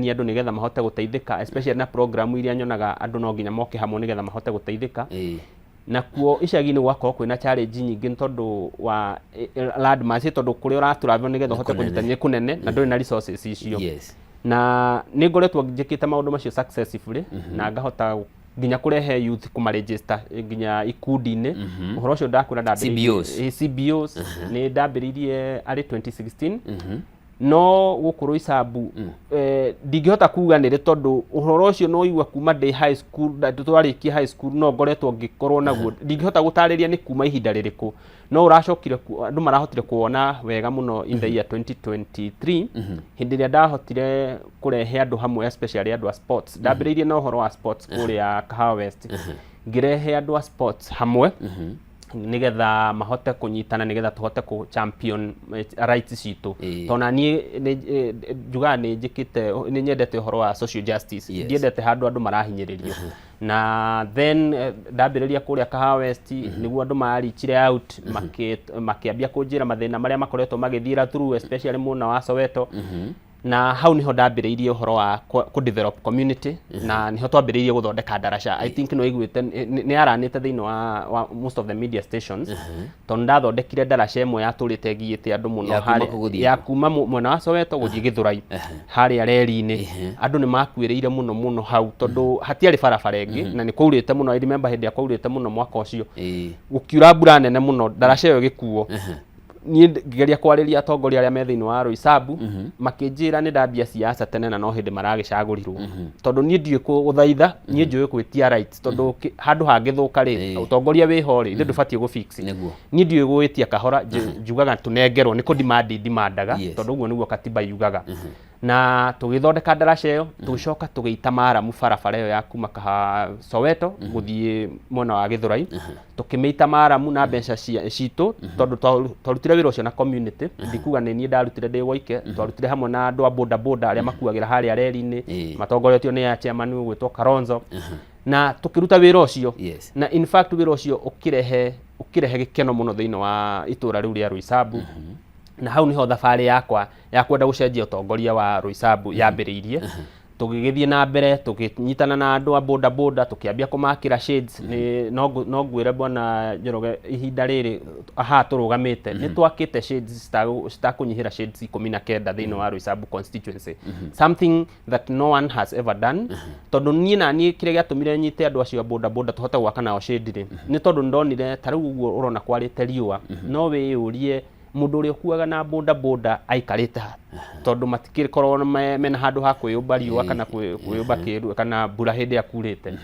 kũnyitithania andũ nĩgetha mahote gũteithĩka, especially na program iria nyonaga andũ no nginya moke hamwe nĩgetha mahote gũteithĩka. Nakuo icagi-inĩ gũgakorwo kwĩna challenge nyingĩ nĩ tondũ wa land mass, tondũ kũrĩa ũratravel nĩgetha ũhote kũnene. Kũnyitania nĩ kũnene na ndũrĩ na resources icio. Na nĩ ngoretwo njĩkĩte maũndũ macio successfully na ngahota nginya kũrehe youth, kũmaregister nginya ikundi-inĩ. Ũhoro ũcio ndakwĩra ndambĩrĩirie CBOs. CBOs nĩ ndambĩrĩirie arĩ 2016, no gũkũ Roysambu ndingĩhota kuga nĩrĩ, tondũ ũhoro ũcio no igua kuma ndĩ high school, twarĩkia high school no ngoretwo ngĩkorwo naguo. Ndingĩhota gũtarĩria nĩ kuma ihinda rĩrĩkũ, no ũracokire andũ marahotire kuona wega mũno in the year 2023, hĩndĩ ĩrĩa ndahotire kũrehe andũ hamwe, especially andũ a sports. Ndambĩrĩirie na ũhoro wa sports kũrĩa Kahawa West, ngĩrehe andũ a sports hamwe nigetha mahote kũnyitana, nigetha tũhote kũ champion rights citũ. Tondũ na niĩ njugaga nĩ njĩkĩte, nĩ nyendete ũhoro wa social justice. Ndiendete handũ andũ marahinyĩrĩrio. Na then ndambĩrĩria kũrĩa Kahawa West nĩguo andũ marĩchire out, makĩambia kũnjĩra mathĩna marĩa makoretwo magĩthiĩra through, especially mwena wa Soweto. Na hau niho ndambĩrĩirie ũhoro wa kũ develop community, na niho twambĩrĩirie gũthondeka ndaraca. I think no iguĩte nĩ yaranĩte thĩinĩ wa most of the media stations, tondũ ndathondekire ndaraca ĩmwe yatũrĩte ngiĩte andũ mũno. Ya kuma harĩa- kũ gũthiĩ ya kũ? Kuma mwena wa Soweto gũthiĩ Gĩthũrai harĩa reri-inĩ. Andũ nĩ makuĩrĩire mũno mũno hau tondũ hatiarĩ barabara ĩngĩ na nĩ kwaurĩte mũno. I remember hĩndĩ ĩrĩa kwaurĩte mũno mwaka ũcio, gũkiura mbura nene mũno, ndaraca ĩyo ĩgĩkuo. Niĩ ngĩgeria kwarĩria atongoria arĩa me thĩinĩ wa Roysambu, makĩnjĩra nĩ ndambia siasa tene na no hĩndĩ maragĩcagũrirwo, tondũ niĩ ndiũĩ gũthaitha, niĩ njũĩ gwĩtia rights, tondũ handũ hangĩthũka rĩ, ũtongoria wĩho rĩ, ithuĩ ndũbatiĩ gũ fix. Niĩ ndiũĩ gwĩtia kahora, njugaga tũnengerwo, nĩ kũ demand ndimandaga, tondũ ũguo nĩguo katiba yugaga. Na tũgĩthondeka ndaraca ĩyo, tũgĩcoka tũgĩita maramu barabara ĩyo ya kuma Kaha Soweto gũthiĩ mwena wa Gĩthũrai, tũkĩmĩita maramu na mbeca citũ, tondũ twarutire wĩra ũcio na community. Ndikuga nĩ niĩ ndarutire ndĩ woike, twarutire hamwe na andũ a boda boda arĩa makuagĩra harĩa reri-inĩ, matongoretio nĩ chairman ũgwĩtwo Kalonzo, na tũkĩruta wĩra ũcio. Na in fact wĩra ũcio ũkĩrehe gĩkeno mũno thĩinĩ wa itũra rĩu rĩa Roysambu. Na hau niho thabarĩ yakwa ya kwenda gũcenjia ũtongoria wa Roysambu yambĩrĩirie. Tũgĩgĩthiĩ na mbere, tũkĩnyitana na andũ a boda boda, tũkĩambia kũmakĩra shades. Nĩ no ngwĩre bwana Njoroge, ihinda rĩrĩ haha tũrũgamĩte nĩ twakĩte shades citakũnyihĩra shades 19 thĩinĩ wa Roysambu constituency, something that no one has ever done. Tondũ niĩ na niĩ kĩrĩa gĩatũmire nyite andũ acio a boda boda tũhote gwaka nao shade rĩ, nĩ tondũ ndonire ta rĩu ũguo ũrona kwarĩte riũa, no wĩyũrie mũndũ ũrĩa ũkuaga na boda boda aikarĩte ha, tondũ matikĩkorwo mena handũ ha kwĩyũmba riũa kana kwĩyũmba kĩru kana mbura hĩndĩ ĩrĩa kurĩte.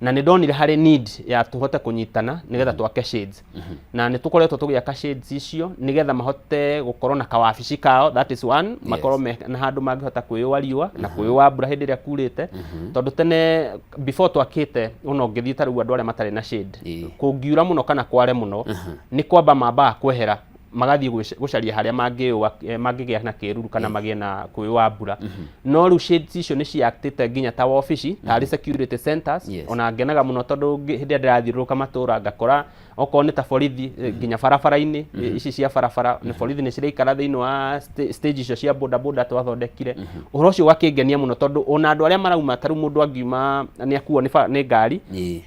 Na nĩ ndonire harĩ need ya tũhote kũnyitana nĩgetha twake shades, na nĩ tũkoretwo tũgĩaka shades icio nĩgetha mahote gũkorwo na kawabici kao, that is one, makorwo me na handũ mangĩhota kwĩyũa riũa na kwĩyũa mbura hĩndĩ ĩrĩa kurĩte. Tondũ tene before twakĩte, ona ũngĩthiĩ ta rĩu andũ arĩa matarĩ na shade, kũngiura mũno kana kware mũno, nĩ kwamba mambaga kwehera magathiĩ gũcaria harĩa mangĩyũa, mangĩgĩa na kĩruru kana magĩe na kwĩyũa mbura. No rĩu shades icio nĩ ciaktĩte nginya ta wabici, tarĩ security centers. Ona ngenaga mũno tondũ hĩndĩ ĩrĩa ndĩrathiũrũrũka matũra ngakora okorwo nĩ ta borithi, nginya barabara-inĩ, ici cia barabara nĩ borithi nĩ ciraikara thĩinĩ wa stage icio cia boda boda twathondekire. Ũhoro ũcio ũgakĩngenia mũno tondũ ona andũ arĩa marauma, ta rĩu mũndũ angiuma nĩ akuo nĩ ngari,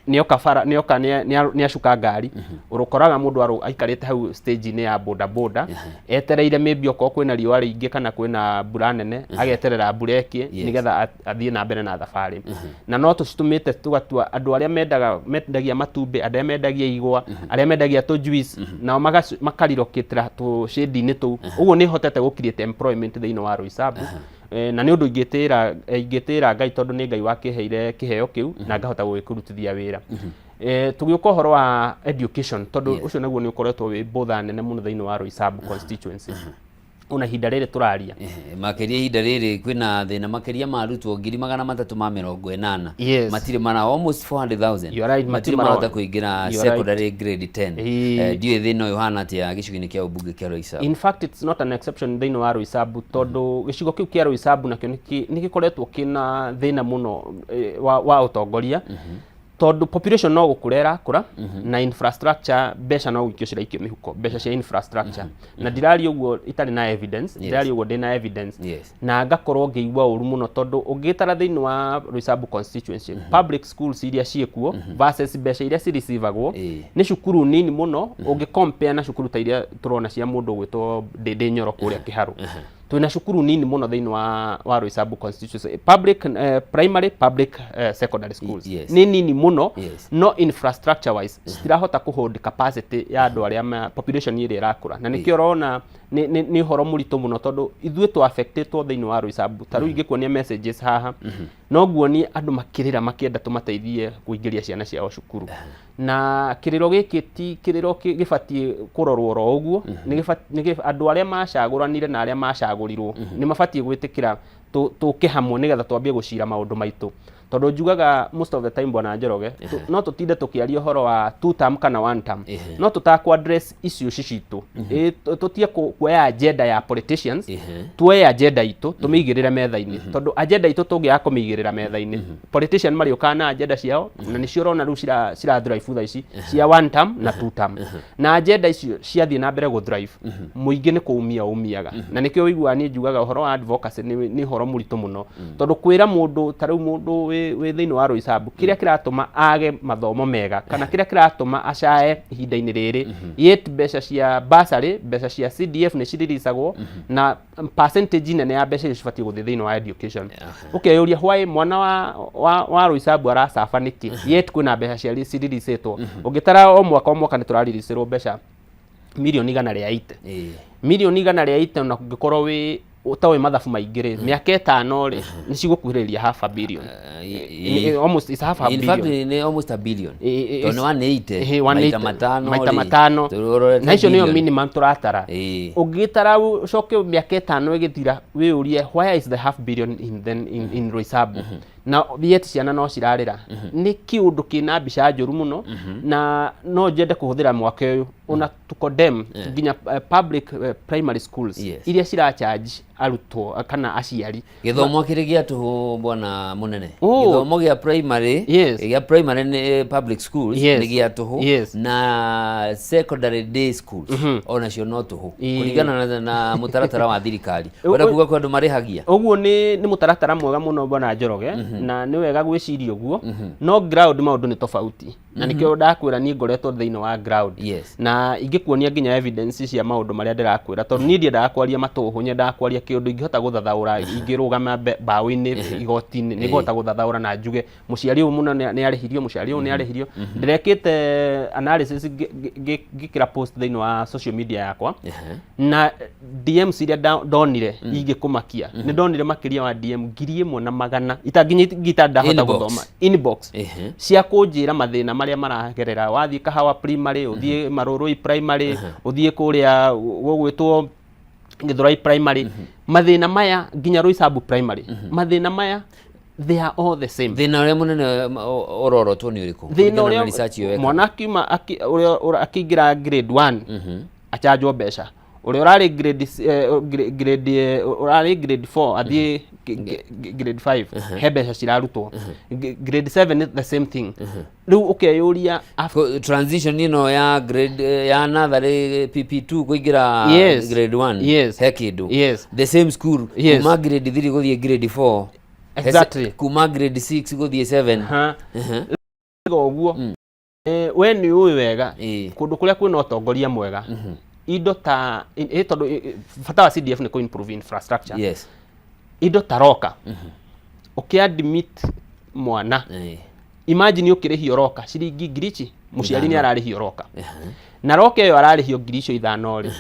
nĩoka bara, nĩoka nĩacuka ngari, ũkoraga mũndũ aikarĩte hau stage-inĩ ya boda boda etereire maybe okorwo kwĩna riũa rĩingĩ kana kwĩna mbura nene, ageterera mbura ĩkĩe nĩgetha athiĩ na mbere na thabarĩ. Na no tũcitũmĩte tũgatua andũ arĩa mendaga mendagia matumbĩ, andũ arĩa mendagia igwa, arĩa mendagia tũ juice, nao makarelocatĩra tũ shade-inĩ tũu. Ũguo nĩ hotete gũ create employment thĩinĩ wa Roysambu. Na nĩ ũndũ ingĩtĩĩra Ngai, tondũ nĩ Ngai wakĩheire kĩheo kĩu na ngahota gũgĩkũrutithia wĩra. Tũgĩũka ũhoro wa education, tondũ ũcio naguo nĩ ũkoretwo wĩ botha nene mũno thĩinĩ wa Roysambu constituency ona ihinda rĩrĩ tũraria. Makĩria ihinda rĩrĩ kwĩna thĩna makĩria ma arutwo 380,000 matirĩ mara, almost 400,000, You are right, matirĩ matirĩ marahota kũingĩra You are right. secondary grade 10. Ndiũĩ thĩna ũyũ ũhana atĩa gĩcigo-inĩ kĩa ũmbunge kĩa Roysambu. In fact it's not an exception thĩinĩ wa Roysambu, tondũ gĩcigo kĩu kĩa Roysambu nakĩo nĩ gĩkoretwo kĩna thĩna mũno wa ũtongoria. Tondũ population no gũkũra ĩrakũra na infrastructure mbeca no gũikio ciraikio mĩhuko, mbeca cia infrastructure. Na ndiraria ũguo itarĩ na evidence, ndiraria ũguo ndĩna evidence. Na ngakorwo ngĩigua ũru mũno tondũ ũngĩtara thĩinĩ wa Roysambu constituency, public schools iria ciĩkuo versus mbeca iria cirecivagwo nĩ cukuru nini mũno ũngĩ compare na cukuru ta iria tũrona cia mũndũ ũgwĩtwo Ndĩndĩ Nyoro kũrĩa Kĩharũ. Twĩna cukuru nini mũno thĩinĩ wa Roysambu constituency, public primary, public secondary schools nĩ nini mũno. No infrastructure wise citirahota kũ hold capacity ya andũ arĩa population ĩrĩa ĩrakũra, na nĩkĩo ũrona nĩ ũhoro mũritũ mũno tondũ ithuĩ tũ affectĩtwo thĩinĩ wa Roysambu. Ta rĩu ingĩkuonia messages haha, no nguonie andũ makĩrĩra makĩenda tũmateithie kũingĩria ciana ciao cukuru, na kĩrĩro gĩkĩ ti kĩrĩro gĩbatiĩ kũrorwo oro ũguo. Nĩ andũ arĩa macagũranire na arĩa macagũrirwo nĩ mabatiĩ gwĩtĩkĩra tũke hamwe nĩgetha twambie gũcira maũndũ maitũ, tondũ njugaga most of the time, bwana Njoroge, no tũtinde tũkĩaria ũhoro wa two term kana one term, no tũtakũ address issues citũ. Tũtige kuoya agenda ya politicians, tuoye agenda itũ tũmĩigĩrĩre metha-inĩ, tondũ agenda itũ tũngĩaga kũmĩigĩrĩra metha-inĩ, politician marĩũkaga na agenda ciao, na nĩcio ũrona rĩu cira drive thaa ici cia one term na two term. Na agenda icio ciathiĩ na mbere gũ drive, mũingĩ nĩ kũumia umiaga. Na nĩkĩo ũiguaga niĩ njugaga ũhoro wa advocacy nĩ ũhoro mũritũ mũno, tondũ kwĩra mũndũ ta rĩu mũndũ wĩ thĩinĩ wa Roysambu kĩrĩa kĩratũma age mathomo mega kana kĩrĩa kĩratũma acae ihinda-inĩ rĩrĩ, yet mbeca cia bursary, mbeca cia CDF nĩ ciririsagwo na percentage nene ya mbeca icio cibatiĩ gũthiĩ thĩinĩ wa education. Ũkeyũria why mwana wa Roysambu aracaba nĩkĩ, yet kwĩna mbeca cia ciririsĩtwo. Ũngĩtara o mwaka o mwaka nĩ tũraririsĩrwo mbeca mirioni 180. Mirioni 180, ona ũngĩkorwo wĩ ũtoĩ mathabu maingĩ rĩ, mĩaka 5 rĩ, nĩ cigũkuhĩrĩria half a billion. Almost it's half a In fact, billion. Nĩ almost a billion, tondũ nĩ 180 Ĩhĩ, maita 180 matano maita rĩ, matano. Tũrorete Na icio nĩyo billion. minimum tũratara. Ũngĩtara ũcoke mĩaka 5 ĩgĩthira wĩyũrie where is the half billion in, then in Roysambu, na yet ciana no cirarĩra. Nĩ kĩũndũ kĩna mbica njũru mũno, na no njende kũhũthĩra mwaka ũyũ ona to condemn nginya public primary schools iria ciracharge arutwo kana aciari. Gĩthomo kĩrĩ gĩa tũhũ, bwana mũnene. Oh. Gĩthomo gĩa primary, gĩa primary nĩ public schools, nĩ gĩa tũhũ, na secondary day schools onacio no tũhũ, kũringana na mũtaratara wa thirikari ũrĩa kuga kwĩ andũ marĩhagia. Ũguo nĩ mũtaratara mwega mũno, bwana Njoroge, na nĩ wega gwĩciria ũguo, no ground maũndũ nĩ tofauti, na nĩkĩo ndakwĩra niĩ ngoretwo thĩinĩ wa ground. Na ingĩkuonia nginya evidence cia maũndũ marĩa ndĩrakwĩra, tondũ niĩ ndiendaga kwaria matũhũ, nyendaga kwaria kĩũndũ ingĩhota gũthathaũra, ingĩrũgama mbaũ-inĩ igoti-inĩ nĩngũhota gũthathaũra na njuge mũciari ũyũ mũno nĩ arĩhirio, mũciari ũyũ nĩ arĩhirio. Ndĩrekĩte analysis ngĩkĩra post thĩinĩ wa social media yakwa, na DMs iria ndonire ingĩkũmakia, nĩ ndonire makĩria wa DM 1100 itanginya ndahota Inbox. gũthoma inbox cia kũnjĩra mathĩna marĩa maragerera. Wathiĩ Kahawa Primary, ũthiĩ Marũrũi Primary, ũthiĩ kũrĩa gũgwĩtwo Gĩthũrai Primary, mathĩna maya, nginya Roysambu Primary, mathĩna maya they are all the same. Thĩna ũrĩa mũnene ũrorotwo nĩ ũrĩkũ, Thĩna kũringana na ũrĩa research ĩyo wekaga? Mwana akiuma ũrĩa akĩingĩra grade 1 achanjwo mbeca, ũrĩa ũrarĩ grade ũrarĩ grade 4 athiĩ grade 5 he mbeca cirarutwo. Grade 7 the same thing. Rĩu ũkeyũria Transition ĩno ya grade ya natharĩ PP2 kũingĩra grade 1, he kĩndũ. The same school, kuma grade 3 gũthiĩ grade 4. Kuma grade 6 gũthiĩ 7. Ha. Ũguo we nĩ ũĩ wega kũndũ kũrĩa kwĩna ũtongoria mwega, indo ta tondũ bata wa CDF nĩ kũ improve infrastructure. Indo ta locker, ũkĩadmit mwana, imagine ũkĩrĩhio locker ciringi ngiri ici, mũciari nĩ ararĩhio locker, na locker ĩyo ararĩhio ngiri icio ithano rĩ,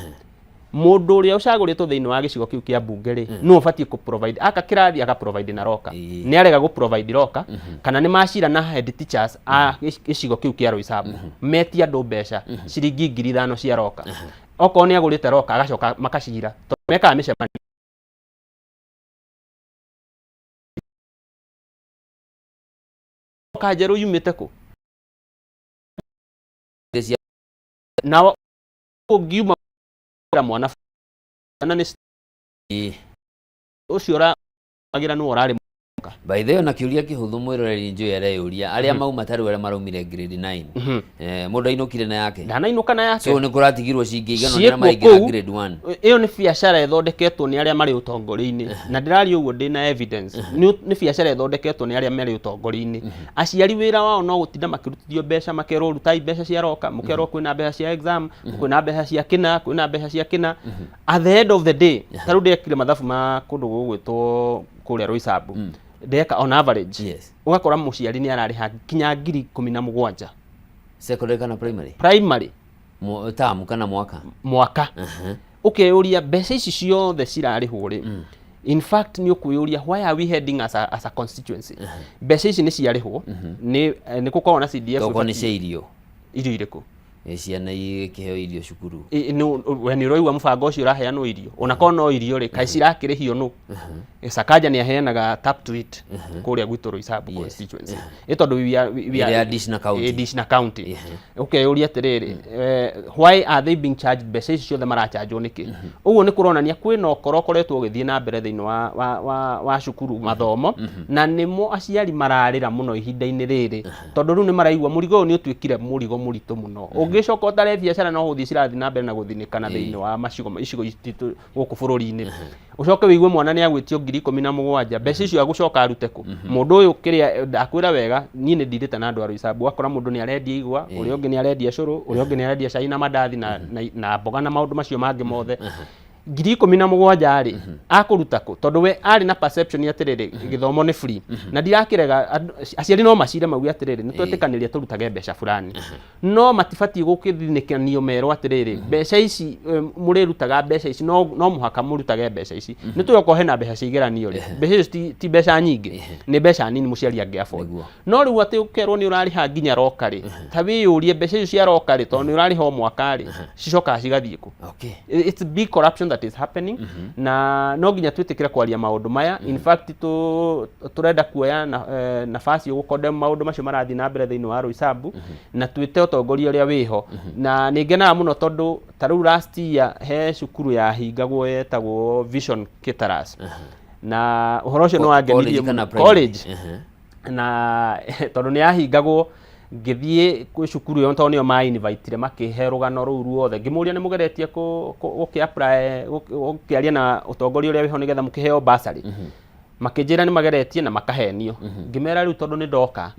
mũndũ ũrĩa ũcagũrĩtwo thĩinĩ wa gĩcigo kĩu kĩa mbunge rĩ, nĩwe ũbatiĩ kũ provide aka kĩrathi, aka provide na locker. Nĩ arega gũ provide locker, kana nĩ macira na head teachers a gĩcigo kĩu kĩa Roysambu, metie andũ mbeca ciringi 5,000 cia locker. Okorwo nĩ agũrĩte locker, agacoka makacira tondũ mekaga mĩcemanio. Locker njerũ yumĩte kũ? Na ũngiuma mwana na nĩ ũcio ũragĩra nĩwe ũrarĩ. By the way, ona kĩũria kĩhũthũ mwĩroreri njũĩ areyũria, arĩa mauma ta rĩu arĩa maraumire grade 9, mũndũ ainũkire na yake? Ndanainũka na yake. So nĩ kũratigirwo cingĩ igana nĩ arĩa ciĩkuo maraingĩra kũu. Grade 1. Ĩyo nĩ biacara ĩthondeketwo nĩ arĩa marĩ ũtongoria-inĩ, na ndĩraria ũguo ndĩna evidence. Nĩ biacara ĩthondeketwo nĩ arĩa marĩ ũtongoria-inĩ. Aciari wĩra wao no gũtinda makĩrutithio mbeca, makerwo rutai mbeca cia roka, mũkerwo kwĩna mbeca cia exam, kwĩna mbeca cia kĩna, kwĩna mbeca cia kĩna. At the end of the day, ta rĩu ndekire mathabu ma kũndũ gũgwĩtwo kũrĩa Roysambu, ndeka on average, ũgakora mũciari nĩ ararĩha nginya 17,000. Secondary kana primary? Primary. Term kana mwaka? Mwaka. Ũkeyũria mbeca ici ciothe cirarĩhwo rĩ, in fact nĩ ũkwĩyũria, why are we heading as a constituency? Mbeca ici nĩ ciarĩhwo, nĩ gũkoragwo na CDF. Tokorwo nĩ cia irio. Irio irĩkũ? Ciana igĩkĩheo irio cukuru. We nĩ ũraigua mũbango ũcio ũraheanwo irio? Onakorwo no irio rĩ, kaĩ cirakĩrĩhio nũ? Sakaja nĩ aheanaga tap to it kũrĩa gwitũ Roysambu constituency, ĩ tondũ we are Ĩrĩa Dishna County. Dishna County. Ũkeyũria atĩrĩrĩ, why are they being charged mbeca ici ciothe marachanjwo nĩkĩ? Ũguo nĩ kũronania kwĩna ũkora ũkoretwo ũgĩthiĩ na mbere thĩinĩ wa cukuru mathomo, na nĩmo aciari mararĩra mũno ihinda-inĩ rĩrĩ, tondũ rĩu nĩ maraigua mũrigo ũyũ nĩ ũtuĩkire mũrigo mũritũ mũno. Ũngĩcoka ũtare biacara no gũthiĩ cirathiĩ na mbere na gũthinĩkana thĩinĩ wa macigo icigo citũ gũkũ bũrũri-inĩ, ũcoke wĩigue mwana nĩ agwĩtio 17,000. Mbeca icio agũcoka arute kũ mũndũ ũyũ? Kĩrĩa ndakwĩra wega, niĩ nĩ ndirĩte na andũ a Roysambu, wakora mũndũ nĩ arendia igwa, ũrĩa ũngĩ nĩ arendia cũrũ, ũrĩa ũngĩ nĩ arendia cai na mandathi na mboga na maũndũ macio mangĩ mothe. 17,000 rĩ, akũruta kũ? Tondũ we arĩ na perception atĩrĩrĩ, gĩthomo nĩ free, na ndirakĩrega. Aciari no macire mauge atĩrĩrĩ, nĩ twetĩkanĩria tũrutage mbeca fulani, no matibatiĩ gũkĩthinĩkanio merwo atĩrĩrĩ, mbeca ici mũrĩrutaga mbeca ici, no mũhaka mũrutage mbeca ici. Nĩ tũĩ okorwo hena mbeca cia igeranio rĩ, mbeca icio ti mbeca nyingĩ, nĩ mbeca nini mũciari angĩ afford. No rĩu atĩ ũkerwo nĩ ũrarĩha nginya roka rĩ, ta wĩyũrie mbeca icio cia roka rĩ, tondũ nĩ ũrarĩha o mwaka rĩ, cicokaga cigathiĩ kũ? It's big corruption that is happening, na no nginya twĩtĩkĩre kwaria maũndũ maya. In fact, tũrenda kuoya nafasi gũkondem maũndũ macio marathiĩ na mbere thĩinĩ wa Roysambu, na twĩte ũtongoria ũrĩa wĩho. Na nĩ ngenaga mũno tondũ ta rĩu last year he cukuru yahingagwo yetagwo Vision Caterers, na ũhoro ũcio nĩ wangenirie College kana mũno. primary? College. Na tondũ nĩ yahingagwo, ngĩthiĩ kwĩ cukuru ĩyo tondũ nĩo ma-invitire, makĩhe rũgano rũu ruothe. Ngĩmũria, nĩ mũgeretie gũkĩ apply, gũkĩaria na ũtongoria ũrĩa wĩho nĩgetha mũkĩheo bursary? Makĩnjĩra nĩ mageretie na makahenio. Ngĩmera rĩu tondũ nĩ ndoka,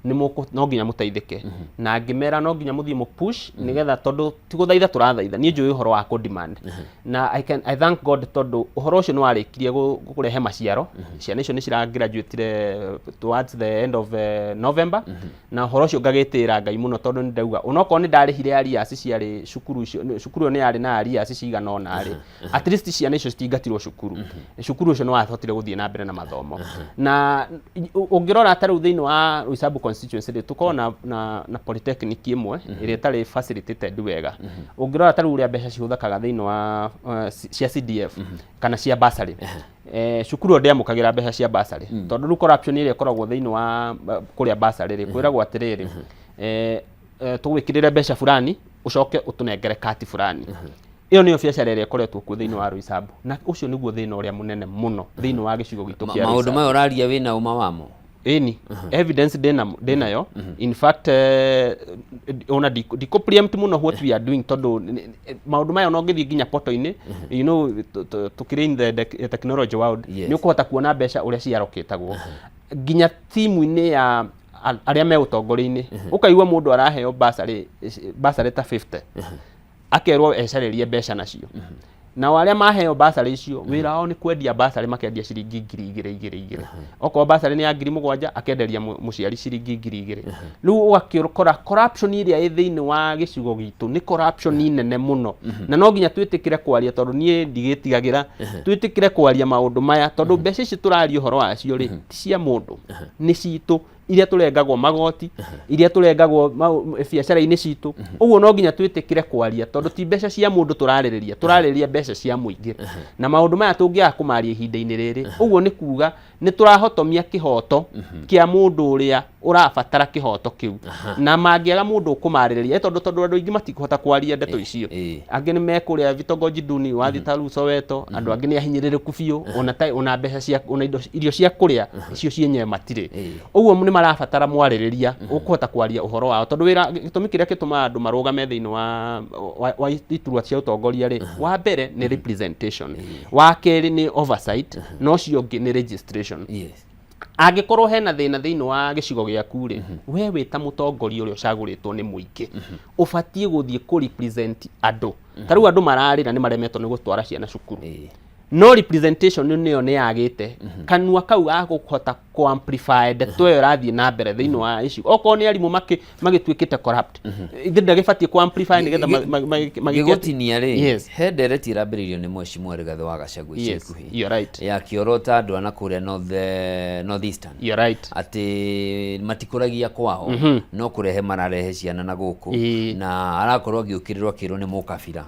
nĩ mũkũ no nginya mũteithĩke, na ngĩmera no nginya mũthiĩ mũ push nĩgetha, tondũ ti gũthaitha tũrathaitha. Niĩ njũĩ ũhoro wa kũ demand, na I thank God tondũ ũhoro ũcio nĩ warĩkirie kũrehe maciaro. Ciana icio nĩ cira graduatire towards the end of November, na ũhoro ũcio ngagĩtĩĩra Ngai mũno, tondũ nĩ ndauga onokorwo nĩ ndarĩhire arrears ciarĩ cukuru icio, cukuru ĩyo nĩ yarĩ na arrears cigana ũna rĩ, at least ciana icio citingatirwo cukuru. Cukuru ũcio nĩ wahotire gũthiĩ na mbere na mathomo. Na ũngĩrora ta rĩu thĩinĩ wa Roysambu constituency rĩ, tũkoragwo na polytechnic ĩmwe ĩrĩa ĩtarĩ facilitated wega. Ũngĩrora ta rĩu ũrĩa mbeca cihũthĩkaga thĩinĩ wa cia CDF kana cia bursary, cukuru ĩyo ndĩamũkagĩra mbeca cia bursary, tondũ rĩu corruption ĩrĩa ĩkoragwo thĩinĩ wa kũrĩa bursary rĩ, kwĩragwo atĩrĩrĩ, tũgwĩkĩrĩre mbeca fulani, ũcoke ũtũnengere kati fulani. Ĩyo nĩyo biacara ĩrĩa ĩkoretwo kuo thĩinĩ wa Roysambu, na ũcio nĩguo thĩna ũrĩa mũnene mũno thĩinĩ wa gĩcigo gitũ kĩa Maũndũ Roysambu. Maya ũraria wĩna ũma wamo? Ĩni, evidence ndĩnayo. In fact, ona ndikũ preempt mũno what we are doing, tondũ maũndũ maya ona ũngĩthiĩ nginya portal-inĩ, tũkĩrĩ in the technology world, nĩ ũkũhota kuona mbeca ũrĩa ciarokĩtagwo nginya timu-inĩ ya arĩa me ũtongoria-inĩ. Ũkaigua mũndũ araheo bursary ta 50, akerwo ecarĩrie mbeca nacio. Nao arĩa maheo bursary icio, wĩra wao nĩ kwendia bursary, makendia ciringi 2,000 igĩrĩ igĩrĩ. Okorwo bursary nĩ ya 7,000, akenderia mũciari ciringi 2,000. Rĩu ũgakĩkora corruption ĩrĩa ĩ thĩinĩ wa gĩcigo gitũ nĩ corruption nene mũno, na no nginya twĩtĩkĩre kwaria, tondũ niĩ ndigĩtigagĩra twĩtĩkĩre kwaria maũndũ maya, tondũ mbeca ici tũraria ũhoro wacio rĩ, ti cia mũndũ, nĩ citũ. Iria tũrengagwo magoti, iria tũrengagwo biacara-inĩ citũ. Ũguo no nginya twĩtĩkĩre kwaria, tondũ ti mbeca cia mũndũ tũrarĩrĩria, tũrarĩrĩria mbeca cia mũingĩ. Na maũndũ maya tũngĩaga kũmaria ihinda-inĩ rĩrĩ, ũguo nĩ kuga nĩ tũrahotomia kĩhoto kĩa mũndũ ũrĩa ũrabatara kĩhoto kĩu. Na mangĩaga mũndũ ũkũmarĩrĩria, tondũ andũ aingĩ matikũhota kwaria ndeto icio. Angĩ nĩ mekũrĩa vitongoji duni, wathiĩ ta rĩu Soweto, andũ angĩ nĩ ahinyĩrĩrĩku biũ, ona ta ona mbeca cia ona indo irio cia kũrĩa icio cienyewe matirĩ. Ũguo nĩ marabatara mwarĩrĩria ũkũhota kwaria ũhoro wao, tondũ wĩra gĩtũmi kĩrĩa gĩtũmaga andũ marũgame thĩinĩ wa iturwa cia ũtongoria rĩ, wa mbere nĩ representation, wa kerĩ nĩ oversight, na ũcio ũngĩ nĩ registration. Angĩkorwo hena thĩna thĩinĩ wa gĩcigo gĩaku rĩ, we wĩ ta mũtongoria ũrĩa ũcagũrĩtwo nĩ mũingĩ, ũbatiĩ gũthiĩ kũ represent andũ. Ta rĩu andũ mararĩra nĩ maremetwo nĩ gũtwara ciana cukuru, no representation nĩyo nĩ yagĩte kanua kau ga kũhota kũ amplify ndeto ĩyo ĩrathiĩ na mbere thĩinĩ wa icigo. Okorwo nĩ arimũ magĩtuĩkĩte corrupt, ithe ndagĩbatiĩ kũ amplify nĩgetha magĩke? Gĩgũtinia rĩ, he ndereti ĩrambĩrĩirio nĩ Mheshimiwa Rigathĩ wa Gachagua ica ikuhĩ You're right. Ya kĩorota andũ a na kũrĩa north eastern You're right. Atĩ matikũragia kwao, no kũrehe mararehe ciana na gũkũ, na arakorwo agĩũkĩrĩrwo akĩrwo nĩ mũkabira.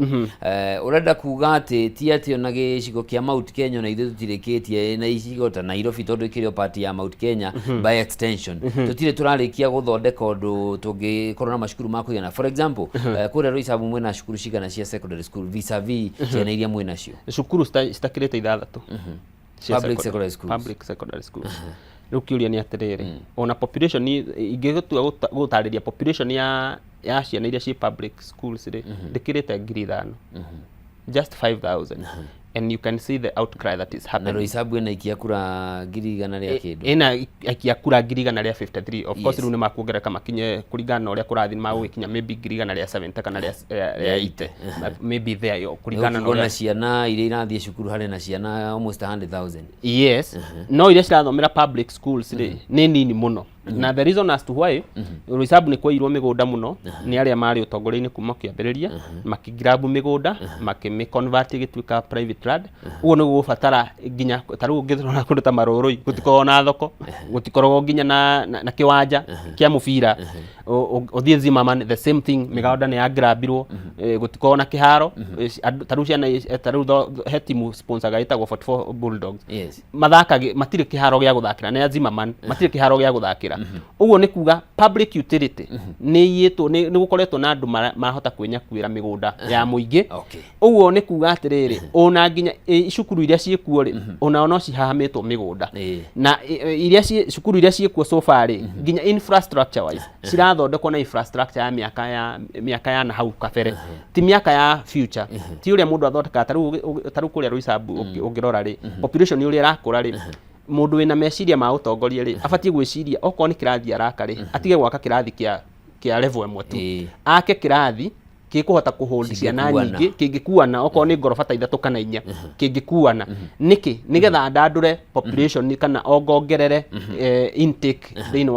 Ũrenda kuga atĩ ti atĩ ona gĩcigo kĩa Mount Kenya ona ithuĩ tũtirĩkĩtie na icigo ta Nairobi, tondũ ĩkĩrĩ o part ya Mount Kenya by extension, tũtirĩ tũrarĩkia gũthondeka ũndũ tũngĩkorwo na macukuru ma kũigana? For example, kũrĩa Roysambu mwĩna cukuru cigana cia secondary school vis-a-vis ciana iria mwĩnacio? Cukuru citakĩrĩte ithathatũ cia Public secondary schools. Public secondary schools. Rĩu kĩũria nĩ atĩrĩrĩ, ona population ingĩgĩtua gũtarĩria population ya ciana iria ciĩ public schools rĩ, ndĩkĩrĩte 5,000, just 5000, and you can see the outcry that is Na happening. Roysambu ĩna ikia kura 100,000 kĩndũ. Ĩna aikia kura 153,000. Of course, rĩu nĩ makuongerereka makinye kũringana na ũrĩa kũrathiĩ, nĩ magũgĩkinya maybe 170,000 kana rĩa 80, maybe there yo kũringana na ũkiona ũrĩa ciana iria irathiĩ cukuru, harĩ na ciana almost 100,000. Yes, no iria cirathomera public schools rĩ, nĩ nini mũno, na the reason as to why, Roysambu nĩ kwairwo mĩgũnda mũno nĩ arĩa marĩ ũtongoria-inĩ kuma kĩambĩrĩria, makĩgrab mĩgũnda, makĩmĩ convert ĩgĩtuĩka private land. Ũguo nĩ gũgũbatara nginya ta rĩu ũngĩrora kũndũ ta Marũrũi, gũtikoragwo na thoko, gũtikoragwo nginya na kĩwanja kĩa mũbira. Ũthiĩ Zimmerman, the same thing, mĩgũnda nĩ yagrabirwo, gũtikoragwo na kĩharo. Ta rĩu ciana ta rĩu he timu sponsoraga ĩtagwo 44 Bulldogs, mathakage, matirĩ kĩharo gĩa gũthakĩra, nĩ ya Zimmerman, matirĩ kĩharo gĩa gũthakĩra. Ũguo nĩ kuga public utility nĩ iyĩtwo, nĩ gũkoretwo na andũ marahota kwĩnyakuĩra mĩgũnda ya mũingĩ. Ũguo nĩ kuga atĩrĩrĩ, ona nginya cukuru iria ciĩkuo rĩ, onao no cihahamĩtwo mĩgũnda. Na iria cukuru iria ciĩkuo so far rĩ, nginya infrastructure wise cirathondekwo na infrastructure ya mĩaka ya na hau kabere, ti mĩaka ya future, ti ũrĩa mũndũ athondekaga. Ta rĩu kũrĩa Roysambu ũngĩrora rĩ, population ũrĩa ĩrakũra rĩ, mũndũ wĩna meciria ma ũtongoria rĩ, abatiĩ gwĩciria okorwo nĩ kĩrathi araka rĩ, atige gwaka kĩrathi kĩa level ĩmwe tu, ake kĩrathi gĩkũhota kũhold ciana Kĩngĩkuana. nyingĩ, kĩngĩkuana, okorwo nĩ ngoroba ta ithatũ kana inya kĩngĩkuana. Nĩkĩ? Nĩgetha ndandũre population kana ongongerere intake thĩinĩ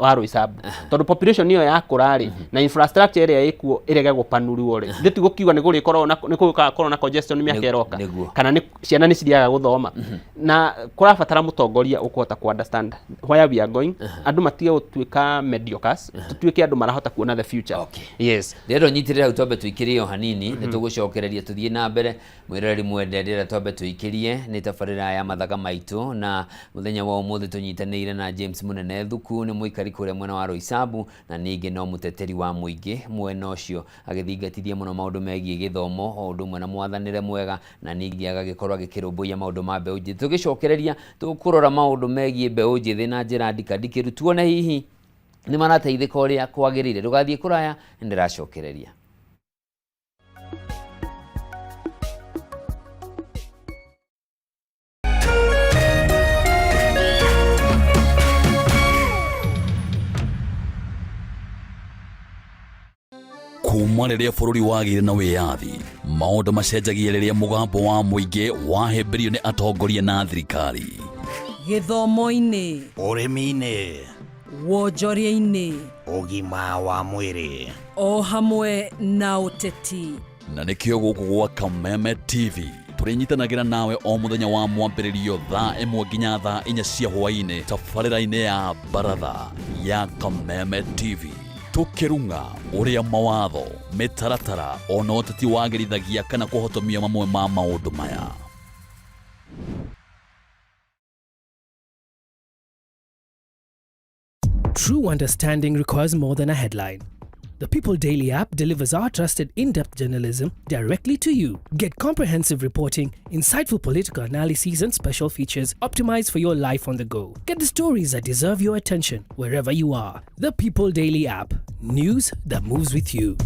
wa Roysambu, tondũ population ĩyo yakũra rĩ, na infrastructure ĩrĩa ĩkuo ĩrege gũpanũrwo rĩ, ithuĩ tigũkiuga nĩ gũrĩkorwo na nĩ gũgakorwo na congestion mĩaka ĩroka, kana nĩ ciana nĩ cirĩaga gũthoma, na kũrabatara mũtongoria ũkũhota ku understand where we are going. Andũ matige gũtuĩka mediocres, tũtuĩke andũ marahota kuona the future. Yes. Ndĩrenda ũnyitĩrĩre hau, twambe tũikĩrie o hanini, nĩ tũgũcokereria tũthiĩ na mbere. Mwĩroreri mwende, ndĩrenda twambe tũikĩrie nĩ tabarĩra ya Mathaga Maitũ, na mũthenya wa ũmũthĩ tũnyitanĩire na James Mũnene Thuku, nĩ mũikari kũrĩa mwena wa Roysambu, na ningĩ no mũteteri wa mũingĩ mwena ũcio, agĩthingatithia mũno maũndũ megiĩ gĩthomo o ũndũ ũmwe na mwathanĩre mwega, na ningĩ agagĩkorwo agĩkĩrũmbũiya maũndũ ma mbeũ njĩthĩ. Tũgĩcokereria tũkũrora maũndũ megiĩ mbeũ njĩthĩ na njĩra ndikandikĩru, tuone hihi nĩ marateithĩka ũrĩa kwagĩrĩire. Ndũgathiĩ kũraya, nĩ ndĩracokereria. Kuma rĩrĩa bũrũri wagĩire na wĩyathi, maũndũ macenjagia rĩrĩa mũgambo wa mũingĩ wahĩmbĩrio nĩ atongoria na thirikari. Gĩthomo-inĩ, ũrĩmi-inĩ, wonjoria-inĩ, ũgima wa mwĩrĩ, o hamwe na ũteti. Na nĩkĩo gũkũ gwa Kameme TV. Tũrĩnyitanagĩra nawe o mũthenya wa mwambĩrĩrio thaa 1 nginya thaa 4 cia hwaĩ-inĩ tabarĩra-inĩ ya Baratha ya Kameme TV. Tũkĩrung'a ũrĩa mawatho, mĩtaratara ona ũteti wagĩrithagia kana kũhotomia mamwe ma maũndũ maya. True understanding requires more than a headline. The People Daily app delivers our trusted in-depth journalism directly to you. Get comprehensive reporting, insightful political analyses, and special features optimized for your life on the go. Get the stories that deserve your attention wherever you are. The People Daily app. News that moves with you.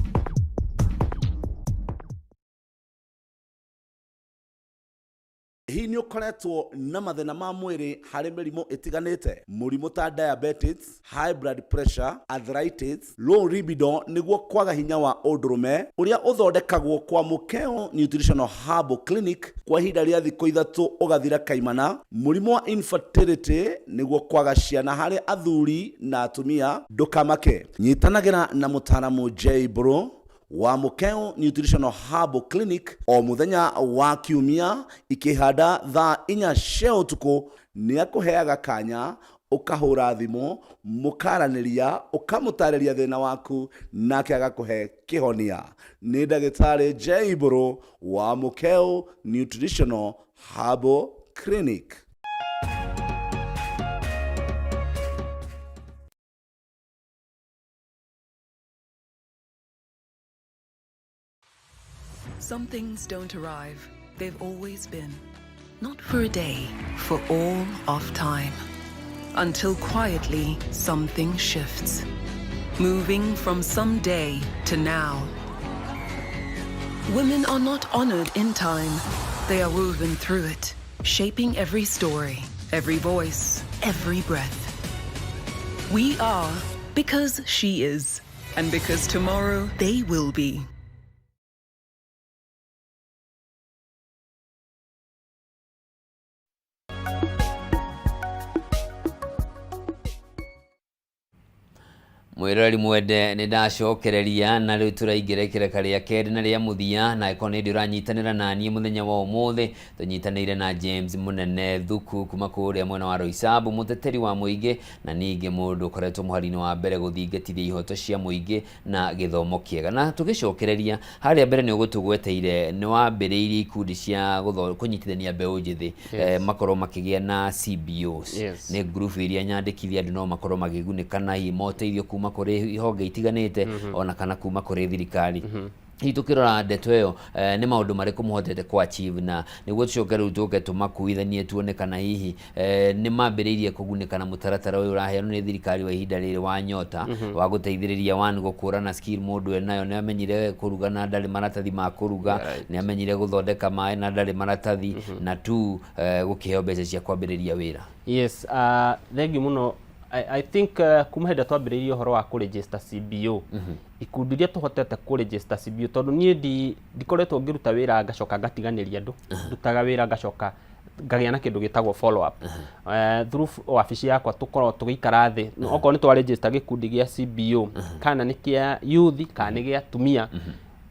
Hihi nĩ ũkoretwo na mathĩna ma mwĩrĩ harĩ mĩrimũ ĩtiganĩte? Mũrimũ ta diabetes, high blood pressure, arthritis, low libido nĩguo kwaga hinya wa ũndũrũme ũrĩa ũthondekagwo kwa Mũkeo Nutritional Herbal Clinic kwa ihinda rĩa thikũ ithatũ ũgathira kaimana. Mũrimũ wa infertility nĩguo kwaga ciana harĩ athuri na atumia, ndũkamake. Nyitanagĩra na mũtaaramu J Bro wa Mũkeo Nutritional Herbal Clinic o mũthenya wa kiumia ikĩhanda thaa 4 cia ũtukũ. Nĩ akũheaga kanya ũkahũra thimũ mũkaranĩria, ũkamũtarĩria thĩna waku nake agakũhe kĩhonia. Nĩ ndagĩtarĩ J Mbũrũ wa Mũkeo Nutritional Herbal Clinic. Some things don't arrive. They've always been. Not for a day, for all of time. Until quietly, something shifts. Moving from someday to now. Women are not honored in time. They are woven through it, shaping every story, every voice, every breath. We are because she is, and because tomorrow they will be. Mwĩroreri mwende, nĩ ndacokereria na rĩu tũraingĩra ikereka rĩa kerĩ na rĩa mũthia, na ĩkorwo nĩ ndĩ ũranyitanĩra na niĩ mũthenya wa ũmũthĩ, tũnyitanĩire na James Mũnene Thuku kuma kũrĩa mwena wa Roysambu, mũteteri wa mũingĩ na ningĩ mũndũ ũkoretwo mũhari-inĩ wa mbere gũthingatithia ihoto cia mũingĩ na gĩthomo kĩega. Na tũgĩcokereria harĩa mbere nĩ ũgũtũgweteire nĩ wambĩrĩirie ikundi cia kũnyitithania mbeũ njĩthĩ, makorwo makĩgĩa na CBOs. Nĩ ngurubu iria nyandĩkithia andũ no makorwo makĩgunĩka na hihi moteithio kuma kũrĩ ihonge itiganĩte ona kana kuma kũrĩ thirikari. Hihi tũkĩrora ndeto ĩyo, nĩ maũndũ marĩkũ mũhotete kũ achieve, na nĩguo tũcoke rĩu tũke tũmakuithanie tuone kana hihi nĩ mambĩrĩirie kũgunĩka na mũtaratara ũyũ ũraheanwo nĩ thirikari wa ihinda rĩrĩ wa Nyota, wa gũteithĩrĩria one gũkũrana skill mũndũ enayo. Nĩ amenyire kũruga na ndarĩ maratathi ma kũruga, nĩ amenyire gũthondeka maĩ na ndarĩ maratathi, na two gũkĩheo mbeca cia kwambĩrĩria wĩra? Yes, thank you mũno. I think kuma hĩndĩ ĩrĩa twambĩrĩirie ũhoro wa kũregister CBO, ikundi iria tũhotete kũregister CBO, tondũ niĩ ndikoretwo ngĩruta wĩra ngacoka ngatiganĩria andũ, ndutaga wĩra ngacoka ngagĩa na kĩndũ gĩtagwo follow up. Through wabici yakwa tũkoragwo tũgĩikara thĩ, okorwo nĩ twaregister gĩkundi gĩa CBO, kana nĩ kĩa youth kana nĩ gĩa atumia,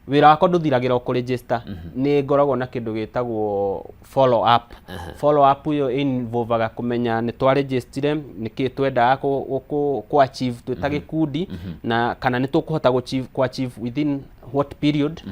wĩra wakwa ndũthiragĩra o kũregister, nĩ ngoragwo na kĩndũ gĩtagwo follow up. Follow up ĩyo involvaga kũmenya nĩ twaregistire, nĩkĩ twendaga kũ achieve twĩ ta gĩkundi, na kana nĩ tũkũhota kũ achieve within what period,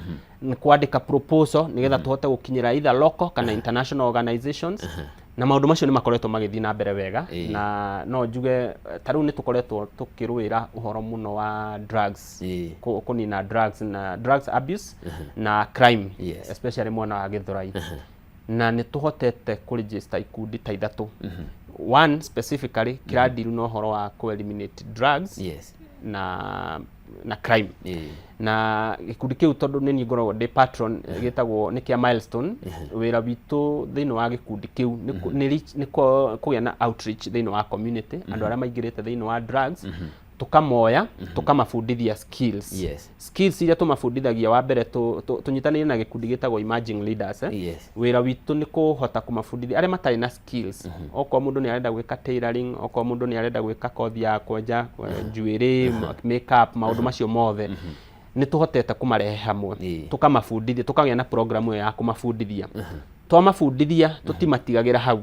nĩ kwandĩka proposal nĩgetha tũhote gũkinyĩra either local kana international organizations, na maũndũ macio nĩ makoretwo magĩthiĩ na mbere wega. Na no njuge ta rĩu nĩ tũkoretwo tũkĩrũĩra ũhoro mũno wa drugs, kũnina drugs na drugs abuse na crime, especially mwena wa Gĩthũrai, na nĩ tũhotete kũregister ikundi ta ithatũ. One specifically kĩradiru na ũhoro wa kũ eliminate drugs na crime, na gĩkundi kĩu, tondũ nĩ niĩ ngoragwo ndĩ patron, gĩtagwo nĩ kĩa Milestone. Wĩra witũ thĩinĩ wa gĩkundi kĩu nĩ kũgĩa na outreach thĩinĩ wa community. Andũ arĩa maingĩrĩte thĩinĩ wa drugs tũkamoya, tũkamabundithia skills. Skills iria tũmabundithagia, wa mbere tũnyitanĩire na gĩkundi gĩtagwo Emerging Leaders, eh? Wĩra witũ nĩ kũhota kũmabundithia arĩa matarĩ na skills, okorwo mũndũ nĩ arenda gwĩka tailoring, okorwo mũndũ nĩ arenda gwĩka kothi ya kwenja njuĩrĩ, makeup, maũndũ macio mothe nĩ tũhotete kũmarehe hamwe, tũkamabundithia, tũkagĩa na program ĩyo ya kũmabundithia. Twamabundithia tũtimatigagĩra hau,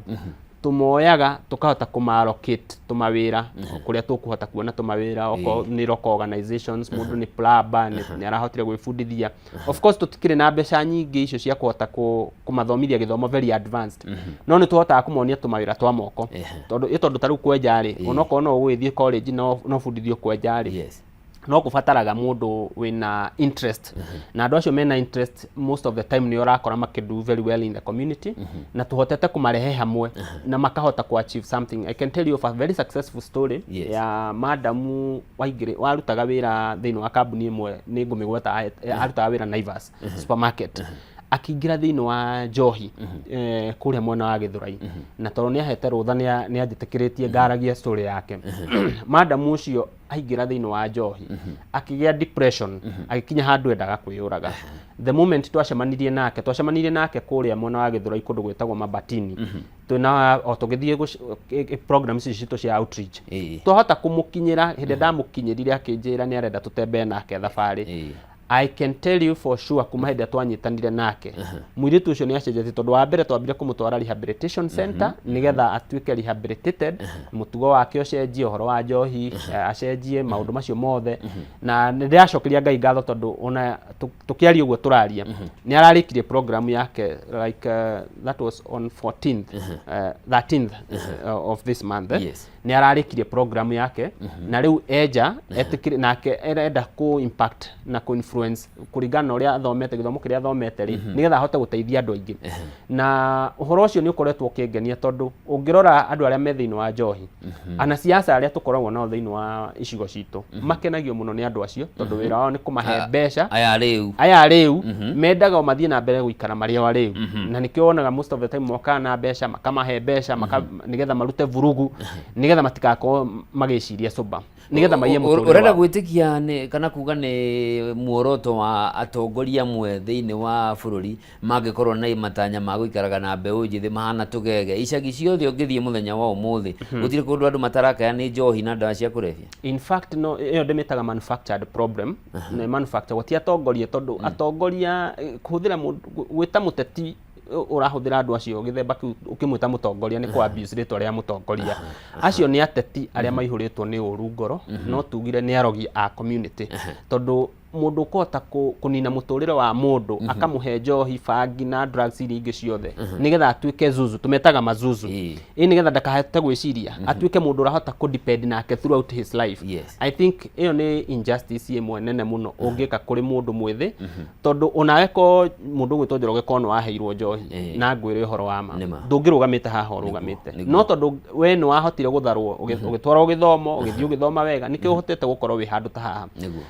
tũmoyaga tũkahota kũma-allocate tũmawĩra kũrĩa tũkũhota kuona tũmawĩra, okorwo nĩ local organizations, mũndũ nĩ plumber, nĩ arahotire gwĩbundithia. Of course tũtikĩrĩ na mbeca nyingĩ icio cia kũhota kũmathomithia gĩthomo very advanced, no nĩ tũhotaga kũmonia tũmawĩra twa moko, tondũ ĩ tondũ ta rĩu kwenja rĩ, onokorwo no ũgũgĩthiĩ college no ũbundithio kwenja rĩ, no kũbataraga mũndũ wĩna interest, na andũ acio mena interest most of the time nĩ ũrakora makĩ do very well in the community, na tũhotete kũmarehe hamwe na makahota ku achieve something. I can tell you of a very successful story ya madamu waingĩrĩ warutaga wĩra thĩinĩ wa kambuni ĩmwe, nĩ ngũmĩgweta, arutaga wĩra Naivas supermarket, akĩingĩra thĩinĩ wa njohi kũrĩa mwena wa Gĩthũrai, na tondũ nĩ ahete rũtha nĩ anjĩtĩkĩrĩtie ngaragia story yake. Madamu ũcio aingĩra thĩinĩ wa njohi akĩgĩa depression, agĩkinya handũ endaga kwĩyũraga. The moment twacemanirie nake kũrĩa mwena wa Gĩthũrai, kũndũ gwĩtagwo Mabatini, twĩna o tũgĩthiĩ program ici citũ cia outreach, twahota kũmũkinyĩra. Hĩndĩ ndamũkinyĩrire akĩnjĩra nĩ arenda tũtembee nake thabarĩ. I can tell you for sure, kuma hĩndĩ ĩrĩa twanyitanire nake, mũirĩtu ũcio nĩ acenjetie, tondũ wa mbere twambire kũmũtwara rehabilitation center nĩgetha atuĩke rehabilitated, mũtugo wake ũcenjie, ũhoro wa njohi acenjie, maũndũ macio mothe. Na nĩ ndĩracokeria Ngai ngatho tondũ ona tũkĩaria ũguo tũraria nĩ ararĩkirie program yake, like that was on 14th, 13th of this month, eh? Nĩ ararĩkirie program yake na rĩu enja etĩkĩre nake arenda kũ impact na kũ influence kũringana na ũrĩa athomete, gĩthomo kĩrĩa athomete rĩ, nĩgetha ahote gũteithia andũ aingĩ. Na ũhoro ũcio nĩ ũkoretwo ũkĩngenia, tondũ ũngĩrora andũ arĩa me thĩinĩ wa njohi, anasiasa arĩa tũkoragwo nao thĩinĩ wa icigo citũ makenagio mũno nĩ andũ acio, tondũ wĩra wao nĩ kũmahe mbeca. Aya rĩu. Aya rĩu mendaga o mathiĩ na mbere gũikara marĩ o arĩu, na nĩkĩo wonaga most of the time mokaga na mbeca, makamahe mbeca nĩgetha marute vurugu, nĩgetha matikakorwo magĩciria sober, nĩgetha maiye mũtũrĩre Ũrenda wao. Gwĩtĩkia nĩ kana kuga nĩ muoroto wa atongoria amwe thĩinĩ wa bũrũri mangĩkorwo na matanya ma gũikaraga na mbeũ njĩthĩ mahana tũgege icagi ciothe? Ũngĩthiĩ mũthenya wa ũmũthĩ, gũtirĩ kũndũ andũ matarakaya nĩ njohi na ndawa cia kũrebia. In fact, no ĩyo ndĩmĩtaga manufactured problem. Nĩ manufactured, ti atongoria, tondũ atongoria kũhũthĩra mũndũ gwĩta mũteti ũrahũthĩra andũ acio gĩthemba kĩu ũkĩmwĩta mũtongoria nĩ kũ abuse rĩtwa rĩa mũtongoria. Acio nĩ ateti arĩa maihũrĩtwo nĩ ũru ngoro, no tugire nĩ arogi a community, tondũ mũndũ ũkũhota kũnina mũtũrĩre wa mũndũ akamũhe njohi, bangi na drugs iria ingĩ ciothe nĩgetha atuĩke zuzu, tũmetaga mazuzu, ĩ nĩgetha ndakahote gwĩciria, atuĩke mũndũ ũrahota kũ depend nake throughout his life. I think ĩyo nĩ injustice ĩmwe nene mũno ũngĩka kũrĩ mũndũ mwĩthĩ, tondũ onawe ko mũndũ ũgwĩtwo Njoroge ko nĩ waheirwo njohi na ngwĩre ũhoro wa ma, Nĩma. ndũngĩrũgamĩte haha ũrũgamĩte. No tondũ we nĩ wahotire gũtharwo, ũgĩtwarwo gĩthomo, ũgĩthiĩ ũgĩthoma wega, nĩkĩo ũhotete gũkorwo wĩ handũ ta haha.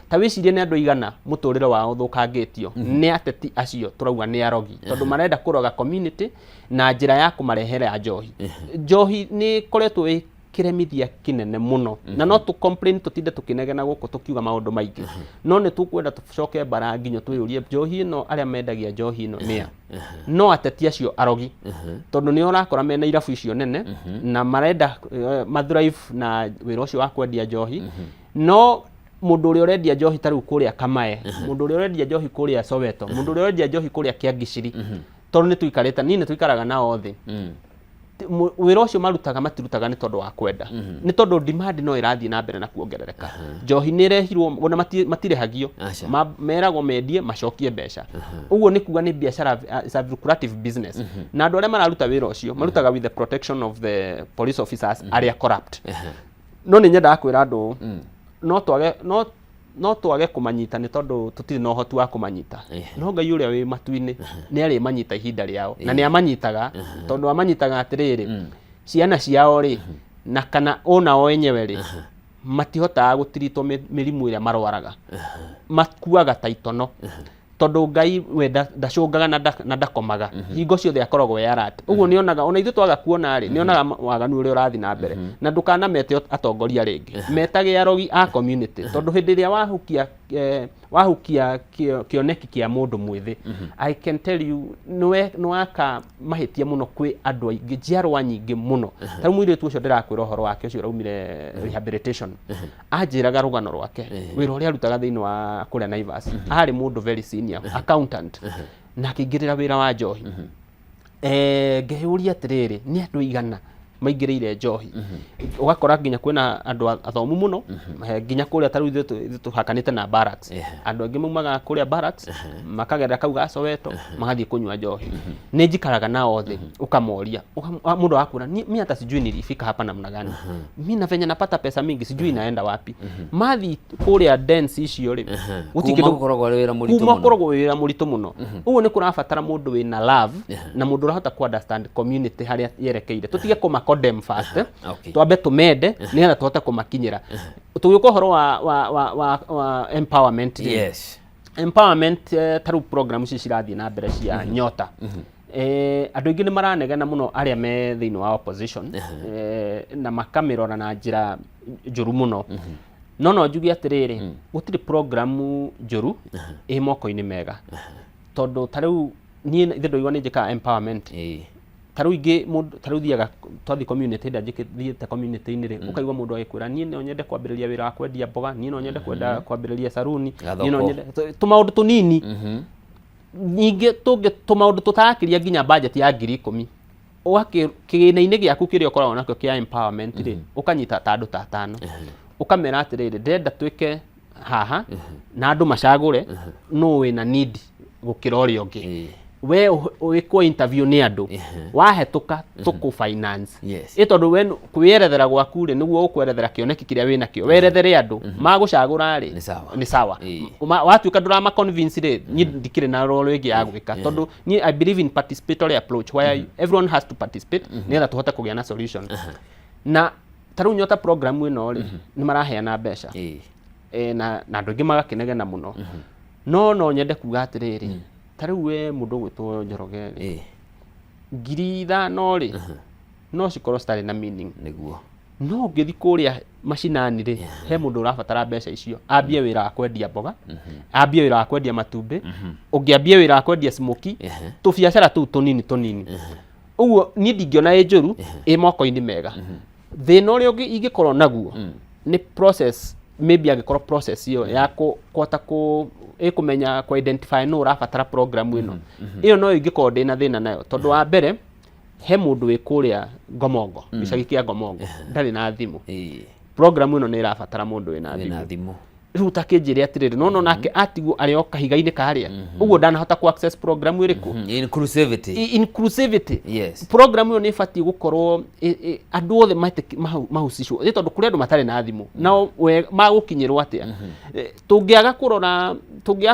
Ta wĩcirie nĩ andũ aigana mũtũrĩre wao ũthũkangĩtio nĩ ateti acio tũrauga nĩ arogi, tondũ marenda kũroga community na njĩra ya kũmarehera njohi. Njohi nĩ ĩkoretwo ĩ kĩremithia kĩnene mũno, na no tũ complain, tũtinde tũkĩnegena gũkũ tũkiuga maũndũ maingĩ, no nĩ tũkwenda tũcoke mbara nginya twĩyũrie, njohi ĩno, arĩa mendagia njohi ĩno nĩa? No ateti acio arogi, tondũ nĩ ũrakora mena irabu icio nene na marenda mathrive na wĩra ũcio wa kwendia njohi. No mũndũ ũrĩa ũrendia njohi ta rĩu kũrĩa Kamae, mũndũ ũrĩa ũrendia njohi kũrĩa Soweto, mũndũ ũrĩa ũrendia njohi kũrĩa Kĩangiciri, tondũ nĩ tũikarĩte, niĩ nĩ tũikaraga nao thĩ, wĩra ũcio marutaga matirutaga nĩ tondũ wa kwenda, nĩ tondũ demand no ĩrathiĩ na mbere na kuongerereka. Njohi nĩ ĩrehirwo ona matirĩhagio. Aca. Meragwo mendie macokie mbeca. Ũguo nĩ kuga nĩ biacara, it's a lucrative business, na andũ arĩa mararuta wĩra ũcio marutaga with the protection of the police officers arĩa corrupt. No nĩ nyendaga kwĩra andũ ũũ, no twage kũmanyita nĩ tondũ tũtirĩ na ũhoti wa kũmanyita, no Ngai ũrĩa wĩ matu-inĩ nĩ arĩmanyita ihinda rĩao, na nĩ amanyitaga, tondũ amanyitaga atĩrĩrĩ, ciana ciao rĩ na kana onao enyewe rĩ, matihotaga gũtiritwo mĩrimũ ĩrĩa marwaraga, makuaga ta itono, tondũ Ngai we ndacũngaga na ndakomaga, hingo ciothe akoragwo e alert. Ũguo nĩ onaga ona ithuĩ twaga kuona rĩ, nĩ onaga waganu ũrĩa ũrathiĩ na mbere. Na ndũkanamete atongoria rĩngĩ, metage arogi a community, tondũ hĩndĩ ĩrĩa wahukia kĩoneki kĩa mũndũ mwĩthĩ, I can tell you nĩ waka mahĩtia mũno kwĩ andũ aingĩ, njiarwa nyingĩ mũno. Ta rĩu mũirĩtu ũcio ndĩrakwĩra ũhoro wake, ũcio ũraumire rehabilitation, anjĩraga rũgano rwake, wĩra ũrĩa arutaga thĩinĩ wa kũrĩa Naivas. Arĩ mũndũ very senior accountant na akĩingĩrĩra wĩra wa njohi. Ngeyũria atĩrĩrĩ, nĩ andũ aigana maingĩrĩire njohi? Ũgakora nginya kwĩna andũ athomu mũno, nginya kũrĩa ta rĩu ithuĩ tũhakanĩte na barracks. Andũ aingĩ maumaga kũrĩa barracks, makagerera kau ga Soweto, magathiĩ kũnyua njohi. Nĩ njikaraga nao thĩ, ũkamoria, mũndũ agakwĩra, "Mi hata sijui nilifika hapa namna gani, mi na venye napata pesa mingi sijui inaenda wapi." Mathiĩ kũrĩa dens icio rĩ, gũtirĩ Kuma gũkoragwo arĩ wĩra mũritũ kuma mũno. gũkoragwo wĩra mũritũ mũno. Ũguo nĩ kũrabatara mũndũ wĩna love na mũndũ ũrahota ku understand community harĩa yerekeire. Tũtige kũma condemn first, twambe tũmende nĩgetha tũhote kũmakinyĩra. Tũgĩũka ũhoro wa empowerment rĩ, empowerment, ta rĩu program ici cirathiĩ na mbere cia Nyota, andũ aingĩ nĩ maranegena mũno arĩa me thĩinĩ wa opposition, na makamĩrora na njĩra njũru mũno. No njuge atĩrĩrĩ, gũtirĩ programu njũru ĩ moko-inĩ mega, tondũ ta rĩu niĩ ithe ndũigua nĩ njĩkaga empowerment. Ta rĩu ingĩ mũndũ ta rĩu thiaga twathiĩ community ĩrĩa thiĩte community-inĩ rĩ, ũkaigua mũndũ agĩkwĩra, "Niĩ no nyende kwambĩrĩria wĩra wa kwendia mboga, niĩ no nyende kwenda kwambĩrĩria saruni, niĩ no Gathoko. nyende tũmaũndũ tũnini." Ningĩ tũngĩ tũmaũndũ tũtarakĩria nginya budget ya 10,000, ũgakĩ kĩgĩna-inĩ gĩaku kĩrĩa ũkoragwo nakĩo kĩa empowerment rĩ, ũkanyita ta andũ ta atano, ũkamera atĩrĩrĩ, "Ndĩrenda twĩke haha na andũ macagũre nũ wĩna need gũkĩra ũrĩa ũngĩ. We wĩkwo interview nĩ andũ, wahetũka tũkũ finance." Ĩ tondũ we kwĩyerethera gwaku rĩ, nĩguo ũkwerethera kĩoneki kĩrĩa wĩ nakĩo, werethere andũ magũcagũra rĩ. Nĩ sawa. Nĩ sawa. Watuĩka ndũrama convince rĩ, niĩ ndikĩrĩ na role ĩngĩ ya gwĩka, tondũ niĩ I believe in participatory approach where everyone has to participate nĩgetha tũhote kũgĩa na solution. Na ta rĩu Nyota program ĩno rĩ, nĩ maraheana mbeca, na andũ aingĩ magakĩnegena mũno. No nyende kuga atĩrĩrĩ, ta rĩu we mũndũ ũgwĩtwo Njoroge rĩ, 5,000 rĩ, no cikorwo citarĩ na meaning. No ũngĩthiĩ kũrĩa macinani rĩ, he mũndũ ũrabatara mbeca icio ambie wĩra wa kwendia mboga, ambie wĩra wa kwendia matumbĩ, ũngĩ ambie wĩra wa kwendia smoky, tũbiacara tũu tũnini tũnini. Ũguo niĩ ndingĩona ĩ njũru ĩ moko-inĩ mega. Thĩna ũrĩa ũngĩ ingĩkorwo naguo nĩ process, maybe angĩkorwo process ĩyo ya kũhota kũ ĩkũmenya kũ identify nũ ũrabatara program ĩno, ĩyo no ingĩkorwo ndĩna thĩna nayo, tondũ wa mbere he mũndũ wĩ kũrĩa Ngomongo, gĩcagi kĩa Ngomongo, ndarĩ na thimũ. Program ĩno nĩ ĩrabatara mũndũ wĩna Wĩna thimũ. Thimũ. Rĩu takĩnjĩre atĩrĩrĩ, no nake atigwo arĩ o kahiga-inĩ karĩa ũguo, ndanahota ku access program ĩrĩkũ. Inclusivity. Inclusivity. Program ĩyo nĩ ĩbatiĩ gũkorwo andũ othe mahusishwo, nĩ tondũ kũrĩ andũ matarĩ na thimũ, nao magũkinyĩrwo atĩa? Tũngĩaga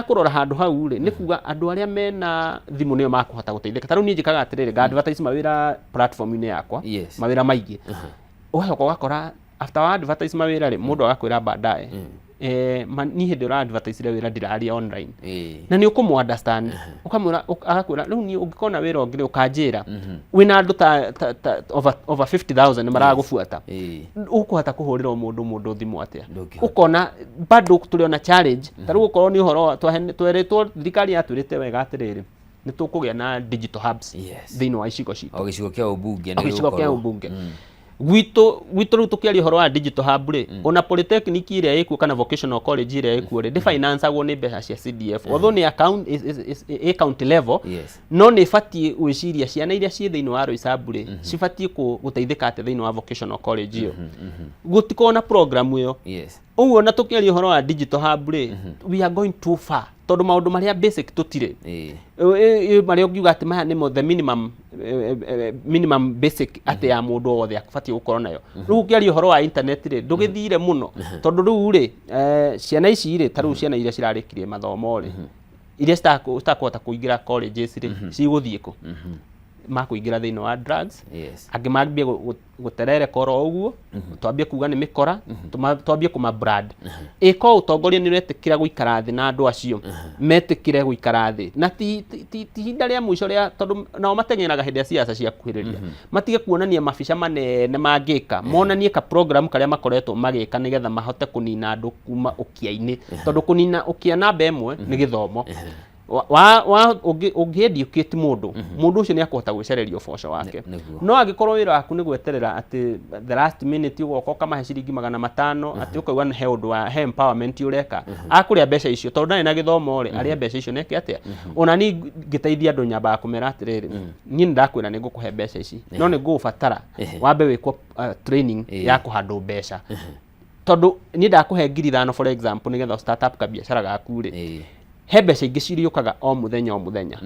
kũrora handũ hau rĩ, nĩ kuga andũ arĩa mena thimũ nĩo makũhota gũteithĩka. Ta rĩu niĩ njĩkaga atĩrĩrĩ, nga advertise mawĩra platform-inĩ yakwa, mawĩra maingĩ, ũgacoka ũgakora after wa advertise mawĩra rĩ, mũndũ agakwĩra baadaye, "Niĩ hĩndĩ ũra advertise wĩra ndiraria online." Na nĩ ũkũmũ understand, ũkamwĩra, agakwĩra, "Rĩu niĩ ũngĩkona wĩra ũngĩ rĩ, ũkanjĩra." Wĩna andũ ta over 50,000 nĩ maragũbuata, ũkũhota kũhũrĩra o mũndũ thimũ atĩa? Ndũngĩhota. Ũkona bado tũrĩ ona challenge. Ta rĩu okorwo nĩ ũhoro twerĩtwo, thirikari yatwĩrĩte wega atĩrĩrĩ, nĩ tũkũgĩa na digital hubs thĩinĩ wa icigo citũ. O gĩcigo kĩa ũmbunge O nĩ gĩcigo kĩa gĩgũkorwo. Ũmbunge gwitũ. Rĩu tũkĩaria ũhoro wa digital hub rĩ, ona polytechnic ĩrĩa ĩkuo kana vocational college ĩrĩa ĩkuo rĩ, ndĩfinancagwo nĩ mbeca cia CDF, although nĩ account is ĩ county level. No nĩ ĩbatiĩ gwĩciria ciana iria ciĩ thĩinĩ wa Roysambu rĩ, cibatiĩ gũteithĩka atĩa thĩinĩ wa vocational college ĩyo? Gũtikorwo na program ĩyo. Ũguo na tũkĩaria ũhoro wa digital hub rĩ, we are going too far, tondũ maũndũ marĩa basic tũtirĩ. Marĩa ũngiuga atĩ maya nĩmo the minimum basic atĩ ya mũndũ o wothe abatiĩ gũkorwo nayo. Rĩu ũkĩaria ũhoro wa internet rĩ, ndũgĩthire mũno, tondũ rĩu rĩ, ciana ici rĩ, ta rĩu ciana iria cirarĩkirie mathomo rĩ, iria citakũhota kũingĩra colleges rĩ, cigũthiĩ kũ? Makũingĩra thĩinĩ wa drugs. Angĩ mambie gũterereka oro ũguo, twambie kuga nĩ mĩkora, twambie kũma brand. Ĩko ũtongoria nĩ ũretĩkĩra gũikara thĩ na andũ acio, metĩkĩre gũikara thĩ na ti ihinda rĩa mũico rĩa, tondũ nao mateng'eraga hĩndĩ ya siasa ciakuhĩrĩria, matige kuonania mabica manene mangĩka, monanie ka program karĩa makoretwo magĩka nĩgetha mahote kũnina andũ kuma ũkia-inĩ, tondũ kũnina ũkia namba ĩmwe nĩ gĩthomo. Wa, wa ũngĩ ũngĩ educate mũndũ, mũndũ ũcio nĩ akũhota gwĩcareria ũboco wake. Nĩguo. No angĩkorwo wĩra waku nĩ gweterera atĩ the last minute ũgoka ũkamahe ciringi 500, atĩ ũkauga he ũndũ wa he empowerment ũreka, akũrĩa mbeca icio tondũ ndarĩ na gĩthomo rĩ, arĩa mbeca icio neke atĩa? Ona niĩ ngĩteithia andũ nyambaga kũmera atĩrĩrĩ, niĩ nĩ ndakwĩra nĩ ngũkũhe mbeca ici, no nĩ ngũgũbatara wambe wĩkwo training ya kũhandũ mbeca, tondũ niĩ ndakũhe 5,000, for example, nĩgetha start up kabiacara gaku rĩ, he mbeca ingĩ ciriũkaga o mũthenya o mũthenya.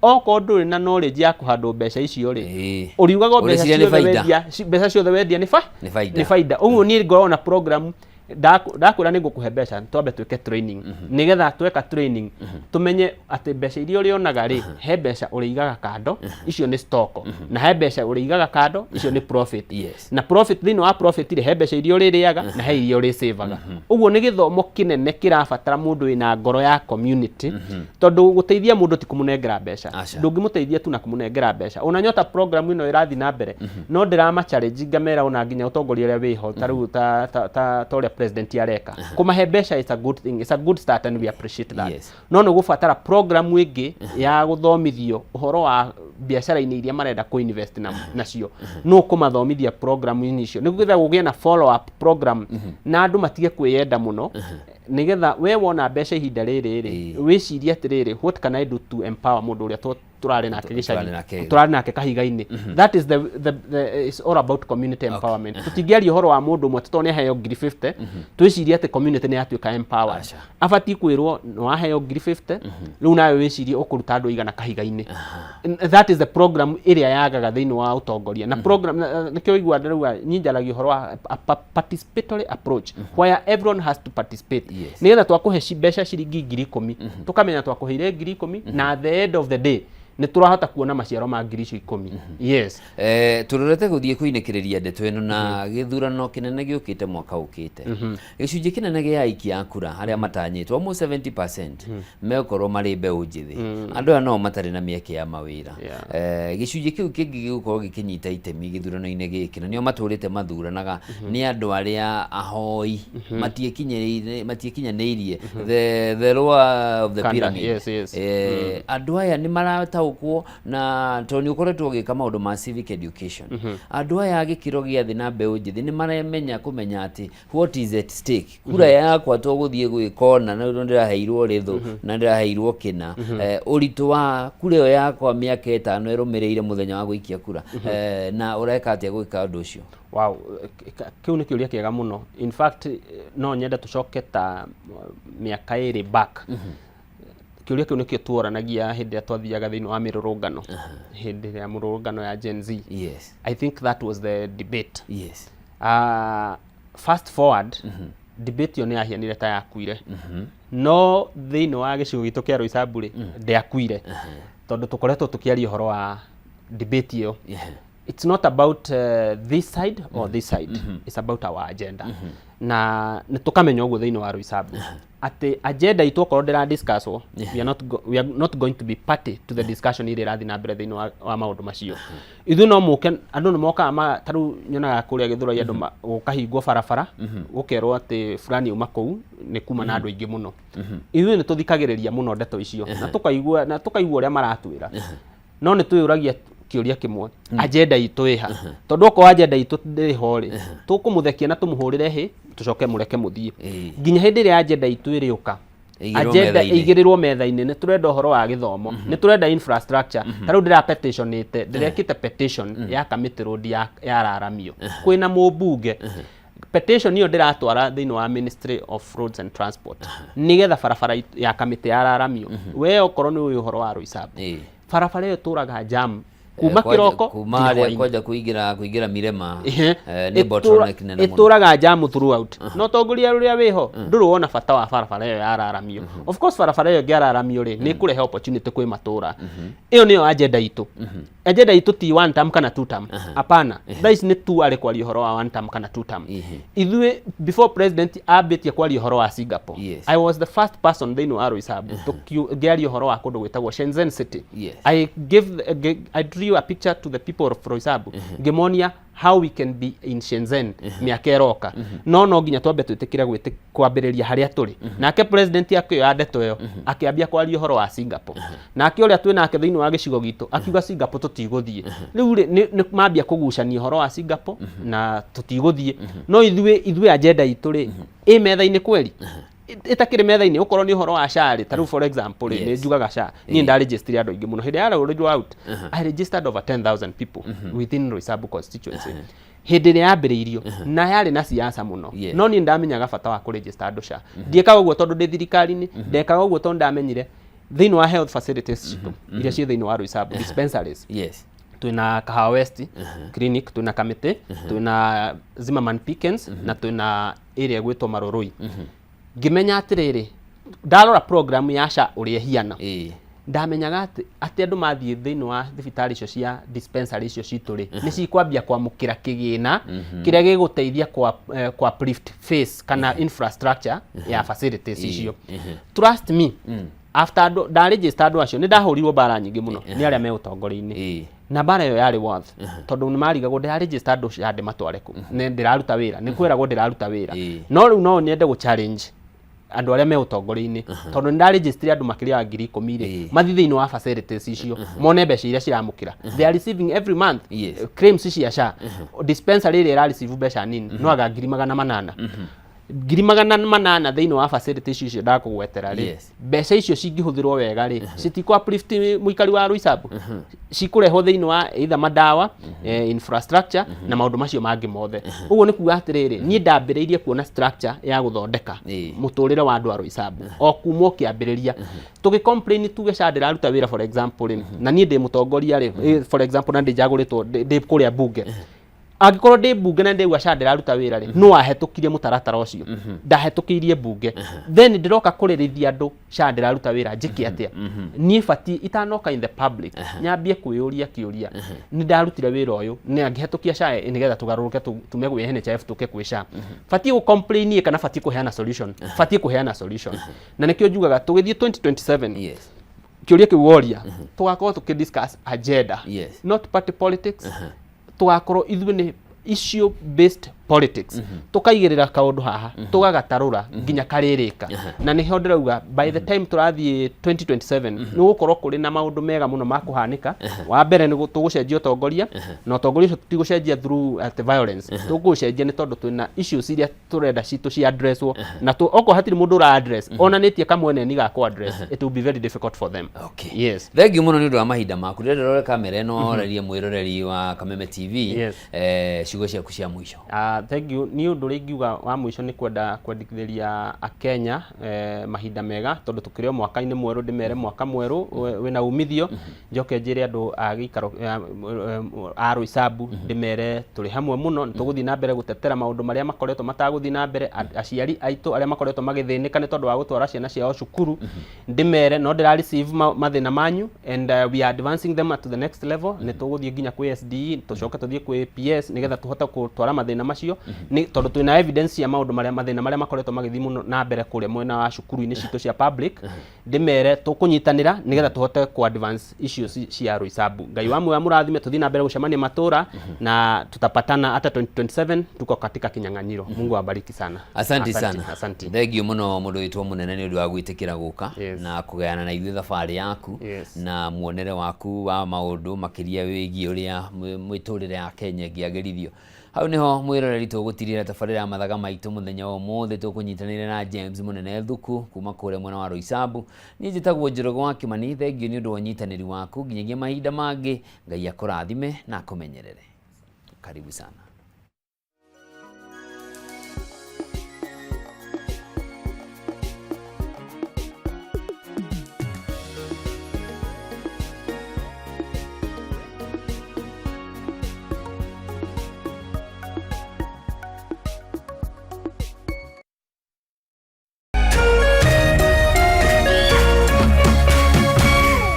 Okorwo ndũrĩ na knowledge ya kũhandwo mbeca icio rĩ, ũriugaga o mbeca Ũreciria nĩ ciothe baida. wendia, mbeca ciothe wendia nĩ ba Nĩ baida. Nĩ baida. Ũguo niĩ ngoragwo na program, ndakwĩra nĩ ngũkũhe mbeca, twambe twĩke training, nĩgetha tweka training tũmenye atĩ mbeca iria ũrĩonaga rĩ, he mbeca ũrĩigaga kando, icio nĩ stock, na he mbeca ũrĩigaga kando, icio nĩ profit. Na profit, thĩinĩ wa profit rĩ, he mbeca iria ũrĩrĩaga na he iria ũrĩsavaga. Ũguo nĩ gĩthomo kĩnene kĩrabatara mũndũ wĩna ngoro ya community, tondũ gũteithia mũndũ ti kũmũnengera mbeca. Aca. Ndũngĩmũteithia tu na kũmũnengera mbeca. Ona nyota program ĩno ĩrathiĩ na mbere, no ndĩrama challenge ngamera ona nginya ũtongoria ũrĩa wĩho ta rĩu ta ũrĩa president areka kũmahe mbeca, it's a good thing, it's a good start and we appreciate that. No nĩ gũbatara program ĩngĩ ya gũthomithio ũhoro wa biacara-inĩ iria marenda kũ invest na, nacio. No kũmathomithia program-inĩ icio nĩ getha gũgĩe na follow up program na andũ matige kwĩyenda mũno, nĩgetha we wona mbeca ihinda rĩrĩ rĩ, wĩcirie atĩrĩrĩ, what can I do to empower mũndũ ũrĩa tũrarĩ nake Tũrarĩ gĩcagi, nake. Tũrarĩ nake kahiga-inĩ? That is the it's all about community empowerment. Tũtingĩaria ũhoro wa mũndũ ũmwe tondũ nĩ aheo 50,000 twĩcirie atĩ community nĩ yatuĩka empowered. Aca. Abatiĩ kwĩrwo nĩ waheo 50,000, rĩu nawe wĩcirie ũkũruta andũ aigana kahiga-inĩ. That is the program ĩrĩa yagaga thĩinĩ wa ũtongoria na program nĩkĩo igua ndĩrauga niĩ njaragia ũhoro wa a participatory approach where everyone has to participate, nĩgetha twakũhe mbeca ciringi 10,000, tũkamenya twakũheire 10,000 na at the end of the day nĩ tũrahota kuona maciaro ma ngiri icio ikũmi. Yes. Tũrorete gũthiĩ kũinĩkĩrĩria ndeto ĩno na gĩthurano kĩnene gĩũkĩte mwaka ũkĩte. Gĩcunjĩ kĩnene gĩa aikia a kura arĩa matanyĩtwo, almost 70%, megũkorwo marĩ mbeũ njĩthĩ. Andũ aya no matarĩ na mĩeke ya mawĩra. Gĩcunjĩ kĩu kĩngĩ gĩgũkorwo gĩkĩnyita itemi gĩthurano-inĩ gĩkĩ, na nĩo matũrĩte mathuranaga, nĩ andũ arĩa ahoi matiĩkinyanĩirie, the lower of the Kanda, pyramid. Andũ aya nĩ marataũkwo na tondũ nĩ ũkoretwo ũgĩka maũndũ ma civic education, andũ aya a gĩkĩro gĩa thĩ na mbeũ njĩthĩ nĩ maremenya kũmenya atĩ what is at stake, kura yakwa to gũthiĩ gwĩka ona na ndĩraheirwo rĩthũ na ndĩraheirwo kĩna, ũritũ wa kura ĩyo yakwa mĩaka 5 ĩrũmĩrĩire mũthenya wa gũikia kura, na ũreka atĩa gwĩka ũndũ ũcio? Wow, kĩu nĩ kĩũria kĩega mũno. In fact, no nyende tũcoke ta mĩaka 2 back. Kĩũria kĩu nĩkĩo tuoranagia hĩndĩ ĩrĩa twathiaga thĩinĩ wa mĩrũrũngano, hĩndĩ ĩrĩa mĩrũrũngano ya Gen Z. I think that was the debate. Fast forward, debate ĩyo nĩ yahianire ta yakuire, no thĩinĩ wa gĩcigo gitũ kĩa Roysambu rĩ, ndĩakuire, tondũ tũkoretwo tũkĩaria ũhoro wa debate ĩyo. It's not about this side or this side, it's about our agenda, na nĩ tũkamenya ũguo thĩinĩ wa Roysambu atĩ agenda itũ okorwo ndĩra discusswo, we are not going to be party to the discussion ĩrĩa ĩrathiĩ na mbere thĩinĩ wa maũndũ macio. Ithuĩ no mũke, andũ nĩ mokaga ta rĩu nyonaga kũrĩa Gĩthũrai andũ gũkahingwo barabara, gũkerwo atĩ fulani auma kũu nĩ kuma na andũ aingĩ mũno. Ithuĩ nĩ tũthikagĩrĩria mũno ndeto icio na tũkaigua ũrĩa maratwĩra, no nĩ twĩyũragia kĩũria kĩmwe, agenda itũ ĩha? Tondũ okorwo agenda itũ ndĩrĩ ho rĩ, tũkũmũthekia na tũmũhũrĩre hĩ, tũcoke mũreke mũthiĩ nginya hĩndĩ ĩrĩa agenda itũ ĩrĩũka. Ĩigĩrĩrwo Agenda metha-inĩ. ĩigĩrĩrwo metha-inĩ. Nĩ tũrenda ũhoro wa gĩthomo, nĩ tũrenda infrastructure. Ta rĩu ndĩra petitionĩte, ndĩrekĩte petition ya Kamĩtĩ Road yararamio kwĩna mũmbunge. Petition ĩyo ndĩratwara thĩinĩ wa Ministry of Roads and Transport nĩgetha barabara ya Kamĩtĩ yararamio. We okorwo nĩ ũĩ ũhoro wa Roysambu, barabara ĩyo ĩtũraga jam kuma kĩroko kuma nginya harĩa hwaĩ-inĩ. Kwanja kũingĩra Mirema, nĩ bottleneck nene mũno. Ĩtũraga jam throughout, no tongoria ũrĩa wĩho ndũrĩ wona bata wa barabara ĩyo yararamio. Of course, barabara ĩyo ĩngĩararamio rĩ, nĩ ĩkũrehe opportunity kwĩ matũra. Ĩyo nĩyo agenda itũ. Agenda itũ ti one term kana two term, hapana. Thaa ici nĩ tu arĩ kwaria ũhoro wa one term kana two term. Ithuĩ before president ambĩtie kwaria ũhoro wa Singapore, I was the first person thĩinĩ wa Roysambu ngĩaria ũhoro wa kũndũ gwĩtagwo Shenzhen City. I gave I drew drew a picture to the people of Roysambu, ngĩmonia how we can be in Shenzhen mĩaka ĩroka, no no nginya twambe twĩtĩkĩre kwambĩrĩria harĩa tũrĩ. Nake president akĩoya ndeto ĩyo, akĩambia kwaria ũhoro wa Singapore, nake ũrĩa twĩ nake thĩinĩ wa gĩcigo gitũ akiuga Singapore tũtigũthiĩ. Rĩu rĩ, nĩ mambia kũgucania ũhoro wa Singapore na tũtigũthiĩ, no ithuĩ agenda itũ rĩ ĩ metha-inĩ kweri ĩtakĩrĩ metha-inĩ. Ũkorwo nĩ ũhoro wa SHA rĩ, ta rĩu for example rĩ, nĩ njugaga SHA niĩ ndaregister andũ aingĩ mũno hĩndĩ ya rolled out. I registered over 10,000 people within Roysambu constituency hĩndĩ ĩrĩa yambĩrĩirio, na yarĩ na siasa mũno. No niĩ ndamenyaga bata wa kũregister andũ SHA. Ndiĩkaga ũguo tondũ ndĩ thirikari-inĩ, ndekaga ũguo tondũ ndamenyire thĩinĩ wa health facilities citũ iria ciĩ thĩinĩ wa Roysambu, dispensaries, twĩna Kahawa West Clinic, twĩna Kamĩtĩ, twĩna Zimmerman Pickens, na twĩna ĩrĩa ĩgwĩtwo Marũrũi. Ngĩmenya atĩrĩrĩ, ndarora program ya SHA ũrĩa ĩhiana, ndamenyaga atĩ andũ mathiĩ thĩinĩ wa thibitarĩ icio cia dispensary icio citũ rĩ, nĩ cikwambia kwamũkĩra kĩgĩna kĩrĩa gĩgũteithia kwa uplift face kana infrastructure ya facilities icio. Trust me, after andũ ndaregister andũ acio, nĩ ndahũrirwo mbara nyingĩ mũno nĩ arĩa me ũtongoria-inĩ, na mbara ĩyo yarĩ worth, tondũ nĩ marigagwo ndĩraregister andũ SHA ndĩmatware kũ, nĩ ndĩraruta wĩra, nĩ kwĩragwo ndĩraruta wĩra. No rĩu no nyende gũ challenge andũ arĩa me ũtongoria-inĩ, tondũ nĩ ndaregister andũ makĩria wa 10,000 rĩ, mathiĩ thĩinĩ wa facilities icio mone mbeca iria ciramũkĩra, they are receiving every month. Claims cia SHA, dispensary ĩrĩa ĩrareceive mbeca nini no aga 800,000, 800,000 thĩinĩ wa facilities icio ndakũgwetera rĩ. Mbeca icio cingĩhũthĩrwo wega rĩ, citikũ uplift mũikari wa Roysambu, cikũrehwo thĩinĩ wa either madawa, infrastructure na maũndũ macio mangĩ mothe. Ũguo nĩ kuga atĩrĩrĩ, niĩ ndambĩrĩirie kuona structure ya gũthondeka mũtũrĩre wa andũ a Roysambu o kuma o kĩambĩrĩria. Tũgĩ complain tuge SHA ndĩraruta wĩra, for example rĩ, na niĩ ndĩ mũtongoria rĩ, for example, na ndĩnjagũrĩtwo ndĩ kũrĩa bunge, angĩkorwo ndĩ mbunge na ndĩgua SHA ndĩraruta wĩra rĩ, no ahetũkirie mũtaratara ũcio ndahetũkĩirie mbunge, then ndĩroka kũrĩrithia andũ SHA ndĩraruta wĩra, njĩke atĩa? Niĩ batiĩ itanoka in the public nyambie kwĩyũria kĩũria, nĩ ndarutire wĩra ũyũ na ngĩhetũkia SHA nĩgetha tũgarũrũke tume gwĩ NHIF tũke kwĩ SHA, batiĩ gũ complain kana batiĩ kũheana solution? Batiĩ kũheana solution, na nĩkĩo njugaga tũgĩthiĩ 2027, kĩũria kĩu woria, tũgakorwo tũkĩ discuss agenda, not party politics. Tũgakorwo ithuĩ nĩ issue based politics, tũkaigĩrĩra kaũndũ haha, tũgagatarũra nginya karĩrĩka. Na nĩho ndĩrauga by the time tũrathiĩ 2027 nĩ gũkorwo kũrĩ na maũndũ mega mũno ma kũhanĩka. Wa mbere nĩ tũgũcenjia ũtongoria, na ũtongoria ũcio tũtigũcenjia through at violence, tũgũcenjia nĩ tondũ twĩna issues iria tũrenda citũ ci addresswo, na okorwo hatirĩ mũndũ ũra address onanĩtie kamweneni ga kũ address, it will be very difficult for them. Yes. Thengiũ mũno nĩ ũndũ wa mahinda maku. Ndĩrenda rore kamera ĩno, ũrerie mwĩroreri wa Kameme TV ciugo ciaku cia mũico. Thank you. Niĩ ũndũ ũrĩa ingiuga wa mũico nĩ kwenda kwendithĩria akenya mahinda mega, tondũ tũkĩrĩ o mwaka-inĩ mwerũ. Ndĩmere mwaka mwerũ wĩna umithio. Njoke njĩre andũ a gĩikaro a Roysambu, ndĩmere tũrĩ hamwe mũno, nĩ tũgũthiĩ na mbere gũtetera maũndũ marĩa makoretwo matagũthiĩ na mbere. Aciari aitũ arĩa makoretwo magĩthĩnĩka nĩ tondũ wa gũtwara ciana ciao cukuru, ndĩmere no ndĩra receive mathĩna manyu and we are advancing them to the next level. Nĩ tũgũthiĩ nginya kwĩ SDE, tũcoke tũthiĩ kwĩ PS, nĩgetha tũhote gũtwara mathĩna macio, nĩ tondũ twĩna evidence cia maũndũ marĩa mathĩna marĩa makoretwo magĩthiĩ mũno na mbere kũrĩa mwena wa cukuru-inĩ citũ cia public. Ndĩmere tũkũnyitanĩra nĩgetha tũhote ku advance issues cia Roysambu. Ngai wa muoyo amũrathime. Tũthiĩ na mbere gũcemania matũra na tutapatana hata 2027, tuko katika kinyang'anyiro. Mungu awabariki sana. Asanti sana. Asanti. Thengiũ mũno mũndũ wĩtwo mũnene nĩ ũndũ wa gwĩtĩkĩra gũka na kũgayana na ithuĩ thabarĩ yaku na muonere waku wa maũndũ, makĩria wĩgiĩ ũrĩa mĩtũrĩre ya Kenya ĩngĩagĩrithio. Hau niho mwĩroreri tũgũtirĩra tabarĩra ya mathaga maitũ mũthenya wa ũmũthĩ, tũkũnyitanĩire na James Mũnene Thuku kuma kũrĩa mwena wa Roysambu. Niĩ njĩtagwo Njoroge wa Kĩmani. Thengiũ nĩ ũndũ wa ũnyitanĩri waku. Nginyagia mahinda mangĩ, Ngai akũrathime na akũmenyerere. Karibu sana.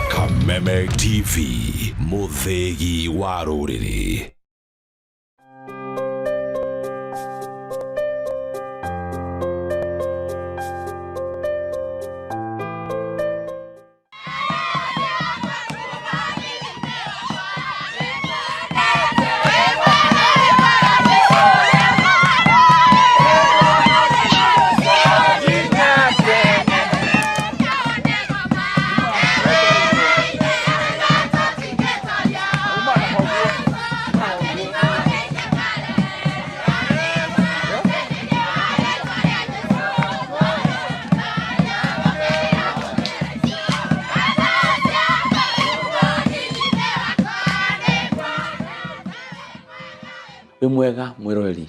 Kameme TV, mũthĩgi wa rũrĩrĩ. Wĩ mwega mwĩroreri,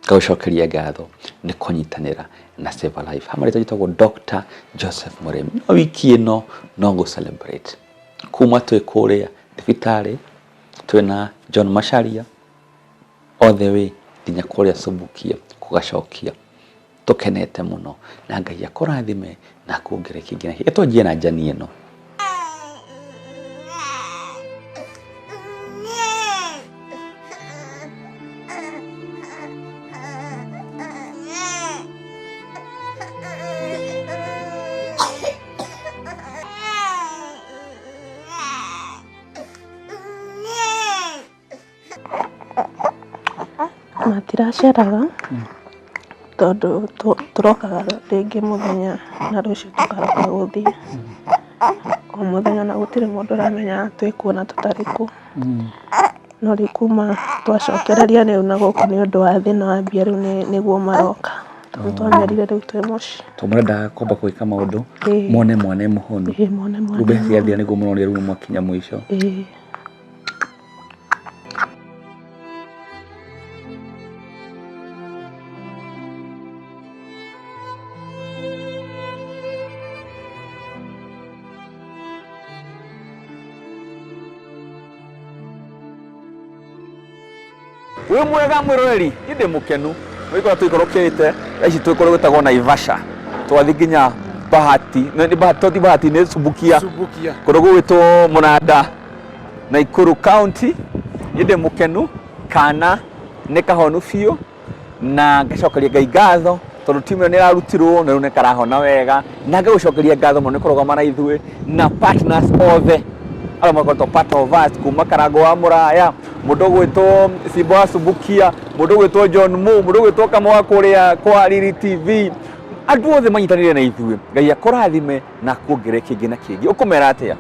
ngagũcokeria ngatho nĩ kũnyitanĩra na Save a Life. Hamwe rĩtwa njĩtagwo Dr. Joseph Mũrĩmi. No wiki ĩno no ngũ celebrate. Kuma twĩ kũrĩa thibitarĩ twĩna John Macharia all the way nginya kũrĩa Subukia kũgacokia. Tũkenete mũno na Ngai akũrathime na akuongerere kĩngĩ na kĩngĩ. Twanjie na njani ĩno. Matiraceraga tondũ tũrokaga rĩngĩ mũthenya na rũciũ tũkaroka gũthiĩ o mũthenya, na gũtirĩ mũndũ ũramenya twĩ kuo na tũtarĩ kuo. No rĩu kuma twacokereria rĩu na gũkũ nĩ ũndũ wa thĩna wa mbia, rĩu nĩguo maroka, tondũ twamerire rĩu twĩ mũciĩ. Tondũ mũrendaga kwamba gwĩka maũndũ mone mwana e mũhonu. Ĩĩ, mone mwana. Rĩu mbeca ciathira nĩguo mũronire rĩu nĩmwakinya mũico. Ĩĩ. Wĩ mwega mwĩroreri, niĩ ndĩ mũkenu nĩgũkorwo tũikũrũkĩte thaa ici twĩ kũrĩa gwĩtagwo Naivasha, twathiĩ nginya Bahati, nĩ Bahati, to ti Bahati, nĩ Subukia, kũndũ gũgwĩtwo Mũnanda, Nakuru County. Niĩ ndĩ mũkenu kana nĩ kahonu biũ na ngacokeria Ngai ngatho tondũ timu ĩyo nĩ ĩrarutirwo na rĩu nĩ karahona wega, na ngagũcokeria ngatho mũno nĩ kũrũgama na ithuĩ na partners othe arĩa makoretwo part of us kuma Karango wa Mũraya, mũndũ ũgwĩtwo Simba wa Subukia, mũndũ ũgwĩtwo John Mu, mũndũ ũgwĩtwo Kamau wa kũrĩa kwa Riri TV, andũ othe manyitanĩire na ithuĩ. Ngai akũrathime na akuongerere kĩngĩ na kĩngĩ. Ũkũmera atĩa?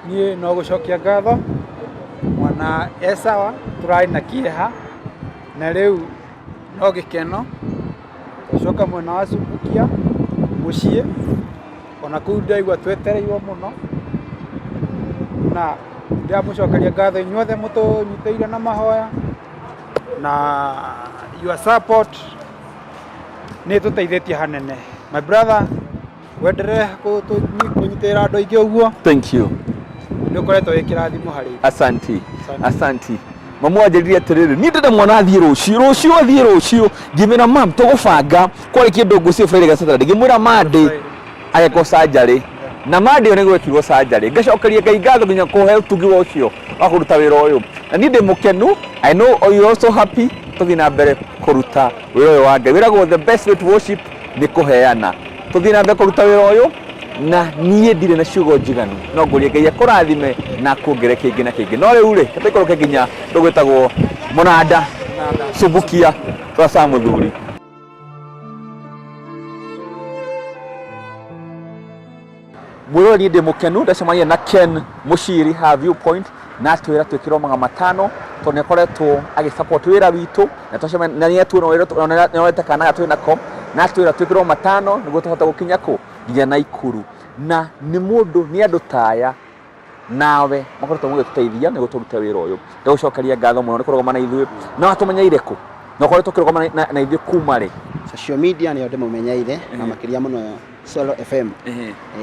Niĩ no gũcokia ngatho, mwana e sawa, tũrarĩ na kĩeha na rĩu no gĩkeno. Twacoka mwena wa Subukia mũciĩ, ona kũu ndaigua twetereirwo mũno, na ndĩramũcokeria ngatho inyuothe mũtũnyitĩrĩire na mahoya na your support nĩ ĩtũteithĩtie hanene. My brother, wenderee kũnyitĩrĩra andũ aingĩ ũguo. Thank you. Nĩ ũkoretwo wĩ kĩrathimo harĩ ithuĩ. Asanti. Asanti. Mamu anjĩrire atĩrĩrĩ, niĩ ndĩrenda mwana athiĩ rũciũ, rũciũ athiĩ rũciũ. Ngĩmwĩra mam, tũgũbanga kwarĩ kĩndũ ngũciĩ Friday kana Saturday. Ngĩmwĩra Monday agekwo surgery. Na Monday ĩyo nĩ gwekirwo surgery. Ngacokeria Ngai ngatho nginya kũhe ũtugi wa ũcio wa kũruta wĩra ũyũ. Na niĩ ndĩ mũkenu, I know you also happy, tũthiĩ na mbere kũruta wĩra ũyũ wa Ngai. Wĩragwo the best way to worship nĩ kũheana. Tũthiĩ na mbere kũruta wĩra ũyũ na niĩ ndirĩ na ciugo njiganu, no ngũrie Ngai akũrathime na akuongerere kĩngĩ na kĩngĩ. No rĩu rĩ, reke tũikũrũke nginya kũndũ gwĩtagwo Mũnanda, Subukia, twa Mũthuri. Mwĩroreri, ndĩ mũkenu ndacemania na Ken Mũciri ha Viewpoint na atwĩra twĩkĩrwo 500 tondũ nĩ akoretwo agĩ support wĩra witũ na twacemania na nĩ atuona wĩra nĩonete kana gaka twĩ nako na atwĩra twĩkĩrwo 500 nĩguo tũhote gũkinya kũ nginya Naikuru. Na nĩ mũndũ nĩ andũ ta aya nawe makoretwo magĩtũteithia nĩguo tũrute wĩra ũyũ. Ndagũcokeria ngatho mũno nĩ kũrũgama na ithuĩ. Na watũmenyeire kũ? Na ũkoretwo ũkĩrũgama na ithuĩ kuma rĩ? Social media nĩyo ndĩmũmenyeire na makĩria mũno Swalo FM.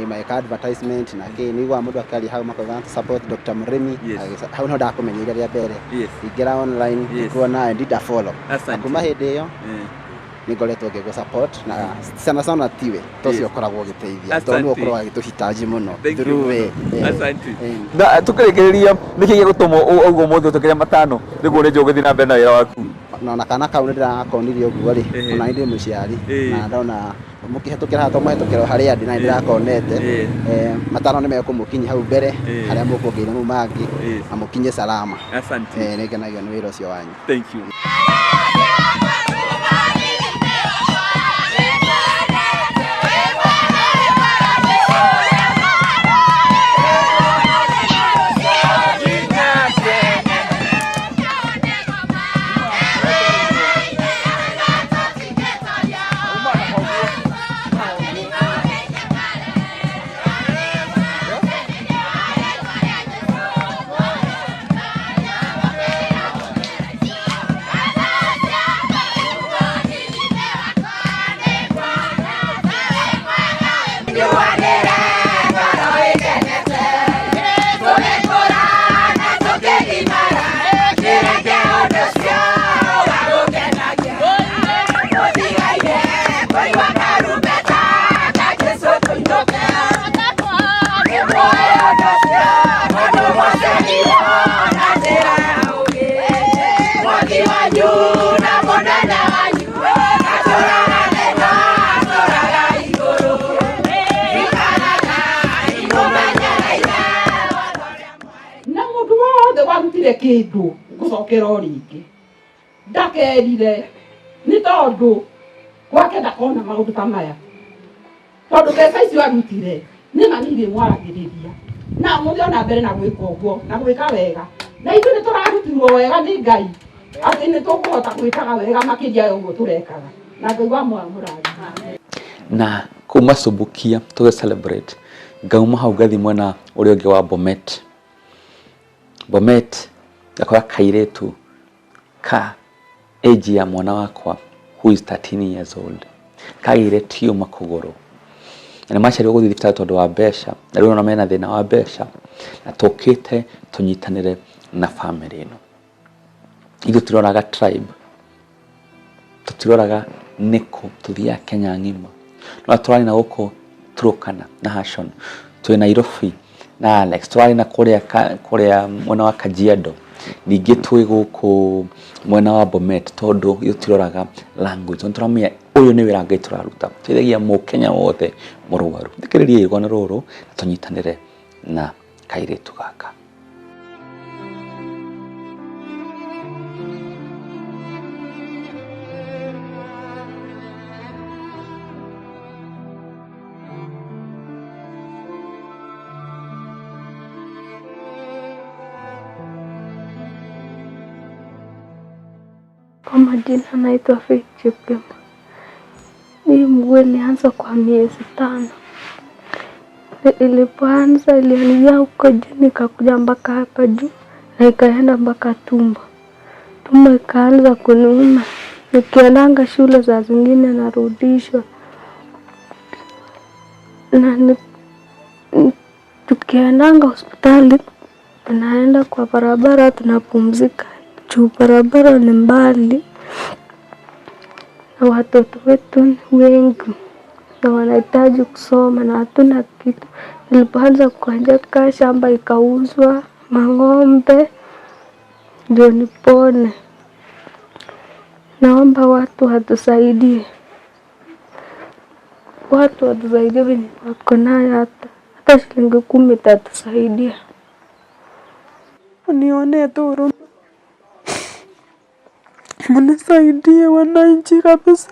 Magĩka advertisement na kĩ nĩ mũndũ akĩaria hau makauga support Dr. Mũrĩmi. Hau nĩho ndakũmenyeire rĩa mbere. Ingĩra online ngĩkuona and did a follow. Na kuma hĩndĩ ĩyo nĩ ngoretwo ngĩgũ support na sana sana tiwe to ũcio ũkoragwo ũgĩteithia tondũ nĩwe ũkoragwo agĩtũhitaji mũno through we. Na tukĩrĩkĩrĩria, nĩkĩ gĩgũtũma ũguo ũmũthĩ ũtũkĩre 5 nĩguo nĩ njũĩ ũgĩthiĩ na mbere na wĩra waku? Na kana kau nĩ ndĩrakonirie ũguo rĩ, ona niĩ ndĩ mũciari na ndona mũkĩhetũkĩra haha, to mũhetũkĩra harĩa ndĩ na nĩ ndĩrakonete 5 nĩ mekũmũkinyia hau mbere harĩa mũkuongereire mau mangĩ na mũkinye salama. Nĩ ngenagio nĩ wĩra ũcio wanyu. Thank you. kĩndũ ngũcokera o rĩngĩ ndakerire nĩ tondũ gwake ndakona maũndũ ta maya tondũ mbeca icio arutire nĩ ma nĩ irĩmwaragĩrĩria na mũthiĩ ona mbere na gwĩka ũguo na gwĩka wega na ithuĩ nĩ tũrarutirwo wega nĩ Ngai atĩ nĩ tũkũhota gwĩkaga wega makĩria ya ũguo tũrekaga na Ngai wa mũrathime. Na kuma Subukia tũgĩ celebrate ngauma hau ngathi mwena ũrĩa ũngĩ wa Bomet. Bomet ngakora kairĩtu ka age ya mwana wakwa who is 13 years old kagĩire tumor kũgũrũ na nĩ macereirwo gũthiĩ thibitarĩ tondũ wa mbeca na rĩu ona mena thĩna wa mbeca na tũkĩte tũnyitanĩre na family ĩno. Ithuĩ tũroraga tribe, tũtiroraga nĩkũ, tũthiaga Kenya ng'ima. No tũrarĩ na gũkũ Turkana na Hashon, twĩ Nairobi na Alex, tũrarĩ na kũrĩa kũrĩa mwena wa Kajiado, ningĩ twĩ gũkũ mwena wa Bomet, tondũ ithuĩ tũtiroraga language, tondũ tũramenya ũyũ nĩ wĩra Ngai tũraruta. Tũteithagia mũkenya wothe mũrwaru. Thikĩrĩriai rũgano rũrũ na tũnyitanĩre na kairĩtu gaka. Kwa majina naitwa Faith Chepkemoi. Hii mguu ilianza kwa miezi 5. Ilipoanza ilianzia huko juu nikakuja mpaka hapa juu na ikaenda mpaka tumbo. Tumbo ikaanza kuniuma. Nikiendanga shule saa zingine narudishwa. Na tukiendanga hospitali tunaenda kwa barabara tunapumzika. Juu barabara ni mbali na watoto wetu ni wengi na wanahitaji kusoma na hatuna kitu. Nilipoanza kugonjeka shamba ikauzwa, mang'ombe ndio nipone. Naomba watu watusaidie. Watu watusaidie venye wako nayo, hata shilingi 10 itatusaidia. Unionee tu huruma. Mnisaidie wananchi kabisa.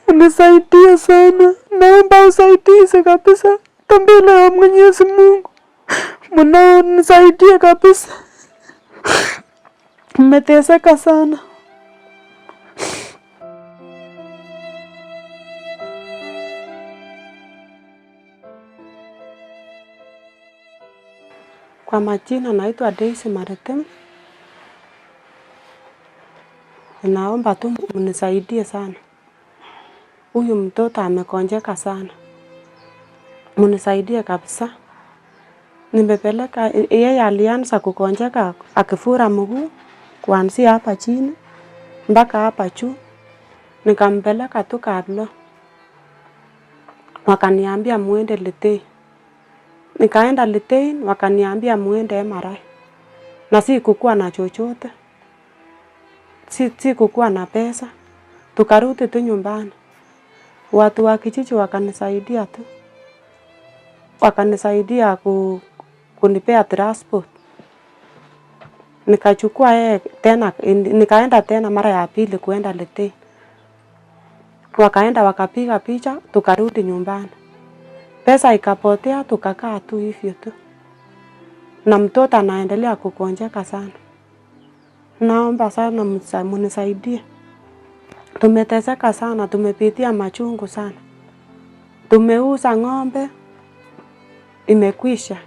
Mnisaidie sana. Naomba usaidizi kabisa. Mbele ya Mwenyezi Mungu. Mnaonisaidie kabisa. Mmeteseka sana. Kwa majina naitwa Daisy Maretem. Naomba tu mnisaidie sana. Huyu mtoto amekonjeka sana. Mnisaidie kabisa. Nimepeleka yeye, alianza kukonjeka akifura mguu kuanzia hapa chini mpaka hapa juu. Nikampeleka tu Kaplo. Wakaniambia muende Litein. Nikaenda Litein, wakaniambia muende MRI. Na sikukuwa na chochote. Sikukuwa na pesa. Tukarudi tu nyumbani. Watu wa kijiji wakanisaidia tu. Wakanisaidia kunipea transport. Nikachukua yeye tena, nikaenda tena mara ya pili kuenda Litein. Wakaenda wakapiga picha, tukarudi nyumbani. Pesa ikapotea, tukakaa tu hivyo tu. Na mtoto anaendelea kugonjeka sana. Naomba sana mnisaidie. Tumeteseka sana, tumepitia machungu sana. Tumeuza ng'ombe, imekwisha.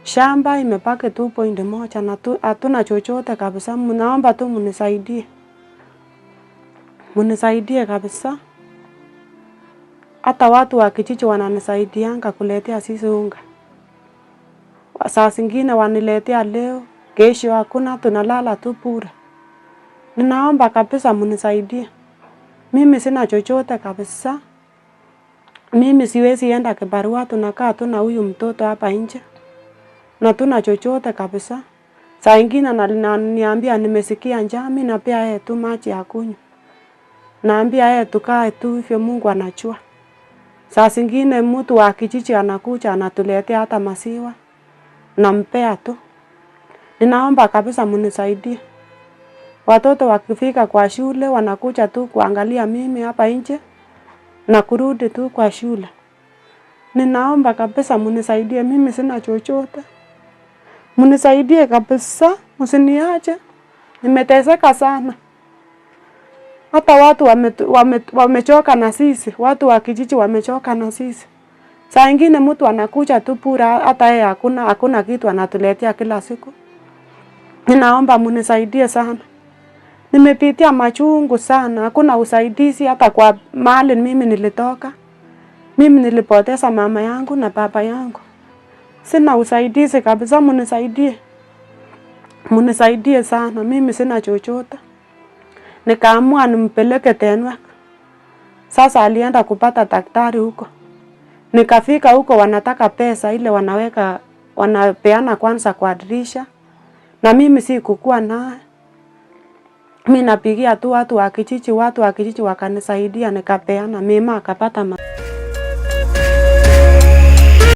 Shamba imebaki 2.1 na hatuna chochote kabisa. Naomba tu mnisaidie. Mnisaidie kabisa. Hata watu wa kijiji wananisaidianga kuletea sisi unga. Saa zingine waniletea leo, kesho hakuna, tunalala tu bure. Ninaomba kabisa mnisaidie. Mimi sina chochote kabisa. Mimi siwezi enda kibarua, tunakaa tu na huyu mtoto hapa nje. Na tuna chochote kabisa. Saa ingine ananiambia nimesikia njaa, mimi napea yeye tu maji ya kunywa. Naambia yeye tukae tu hivyo, Mungu anajua. Saa zingine mtu wa kijiji anakuja anatuletea hata maziwa, nampea tu. Ninaomba kabisa munisaidie. Watoto wakifika kwa shule wanakuja tu kuangalia mimi hapa nje na kurudi tu kwa shule. Ninaomba kabisa munisaidie, mimi sina chochote. Munisaidie kabisa, msiniache. Nimeteseka sana. Hata watu wamechoka na sisi, watu wa kijiji wamechoka na sisi. Saa ingine mtu anakuja tu bure, hata yeye hakuna kitu anatuletea kila siku. Ninaomba munisaidie sana. Nimepitia machungu sana, hakuna usaidizi hata kwa mahali mimi nilitoka. Mimi nilipoteza mama yangu na baba yangu. Sina usaidizi kabisa, munisaidie. Munisaidie sana, mimi sina chochote. Nikaamua nimpeleke Tenwek. Sasa alienda kupata daktari huko. Nikafika huko wanataka pesa ile wanaweka, wanapeana kwanza kwa dirisha. Na mimi sikukuwa naye. Mimi napigia tu watu wa kijiji, watu wa kijiji wakanisaidia nikapeana, mimi akapata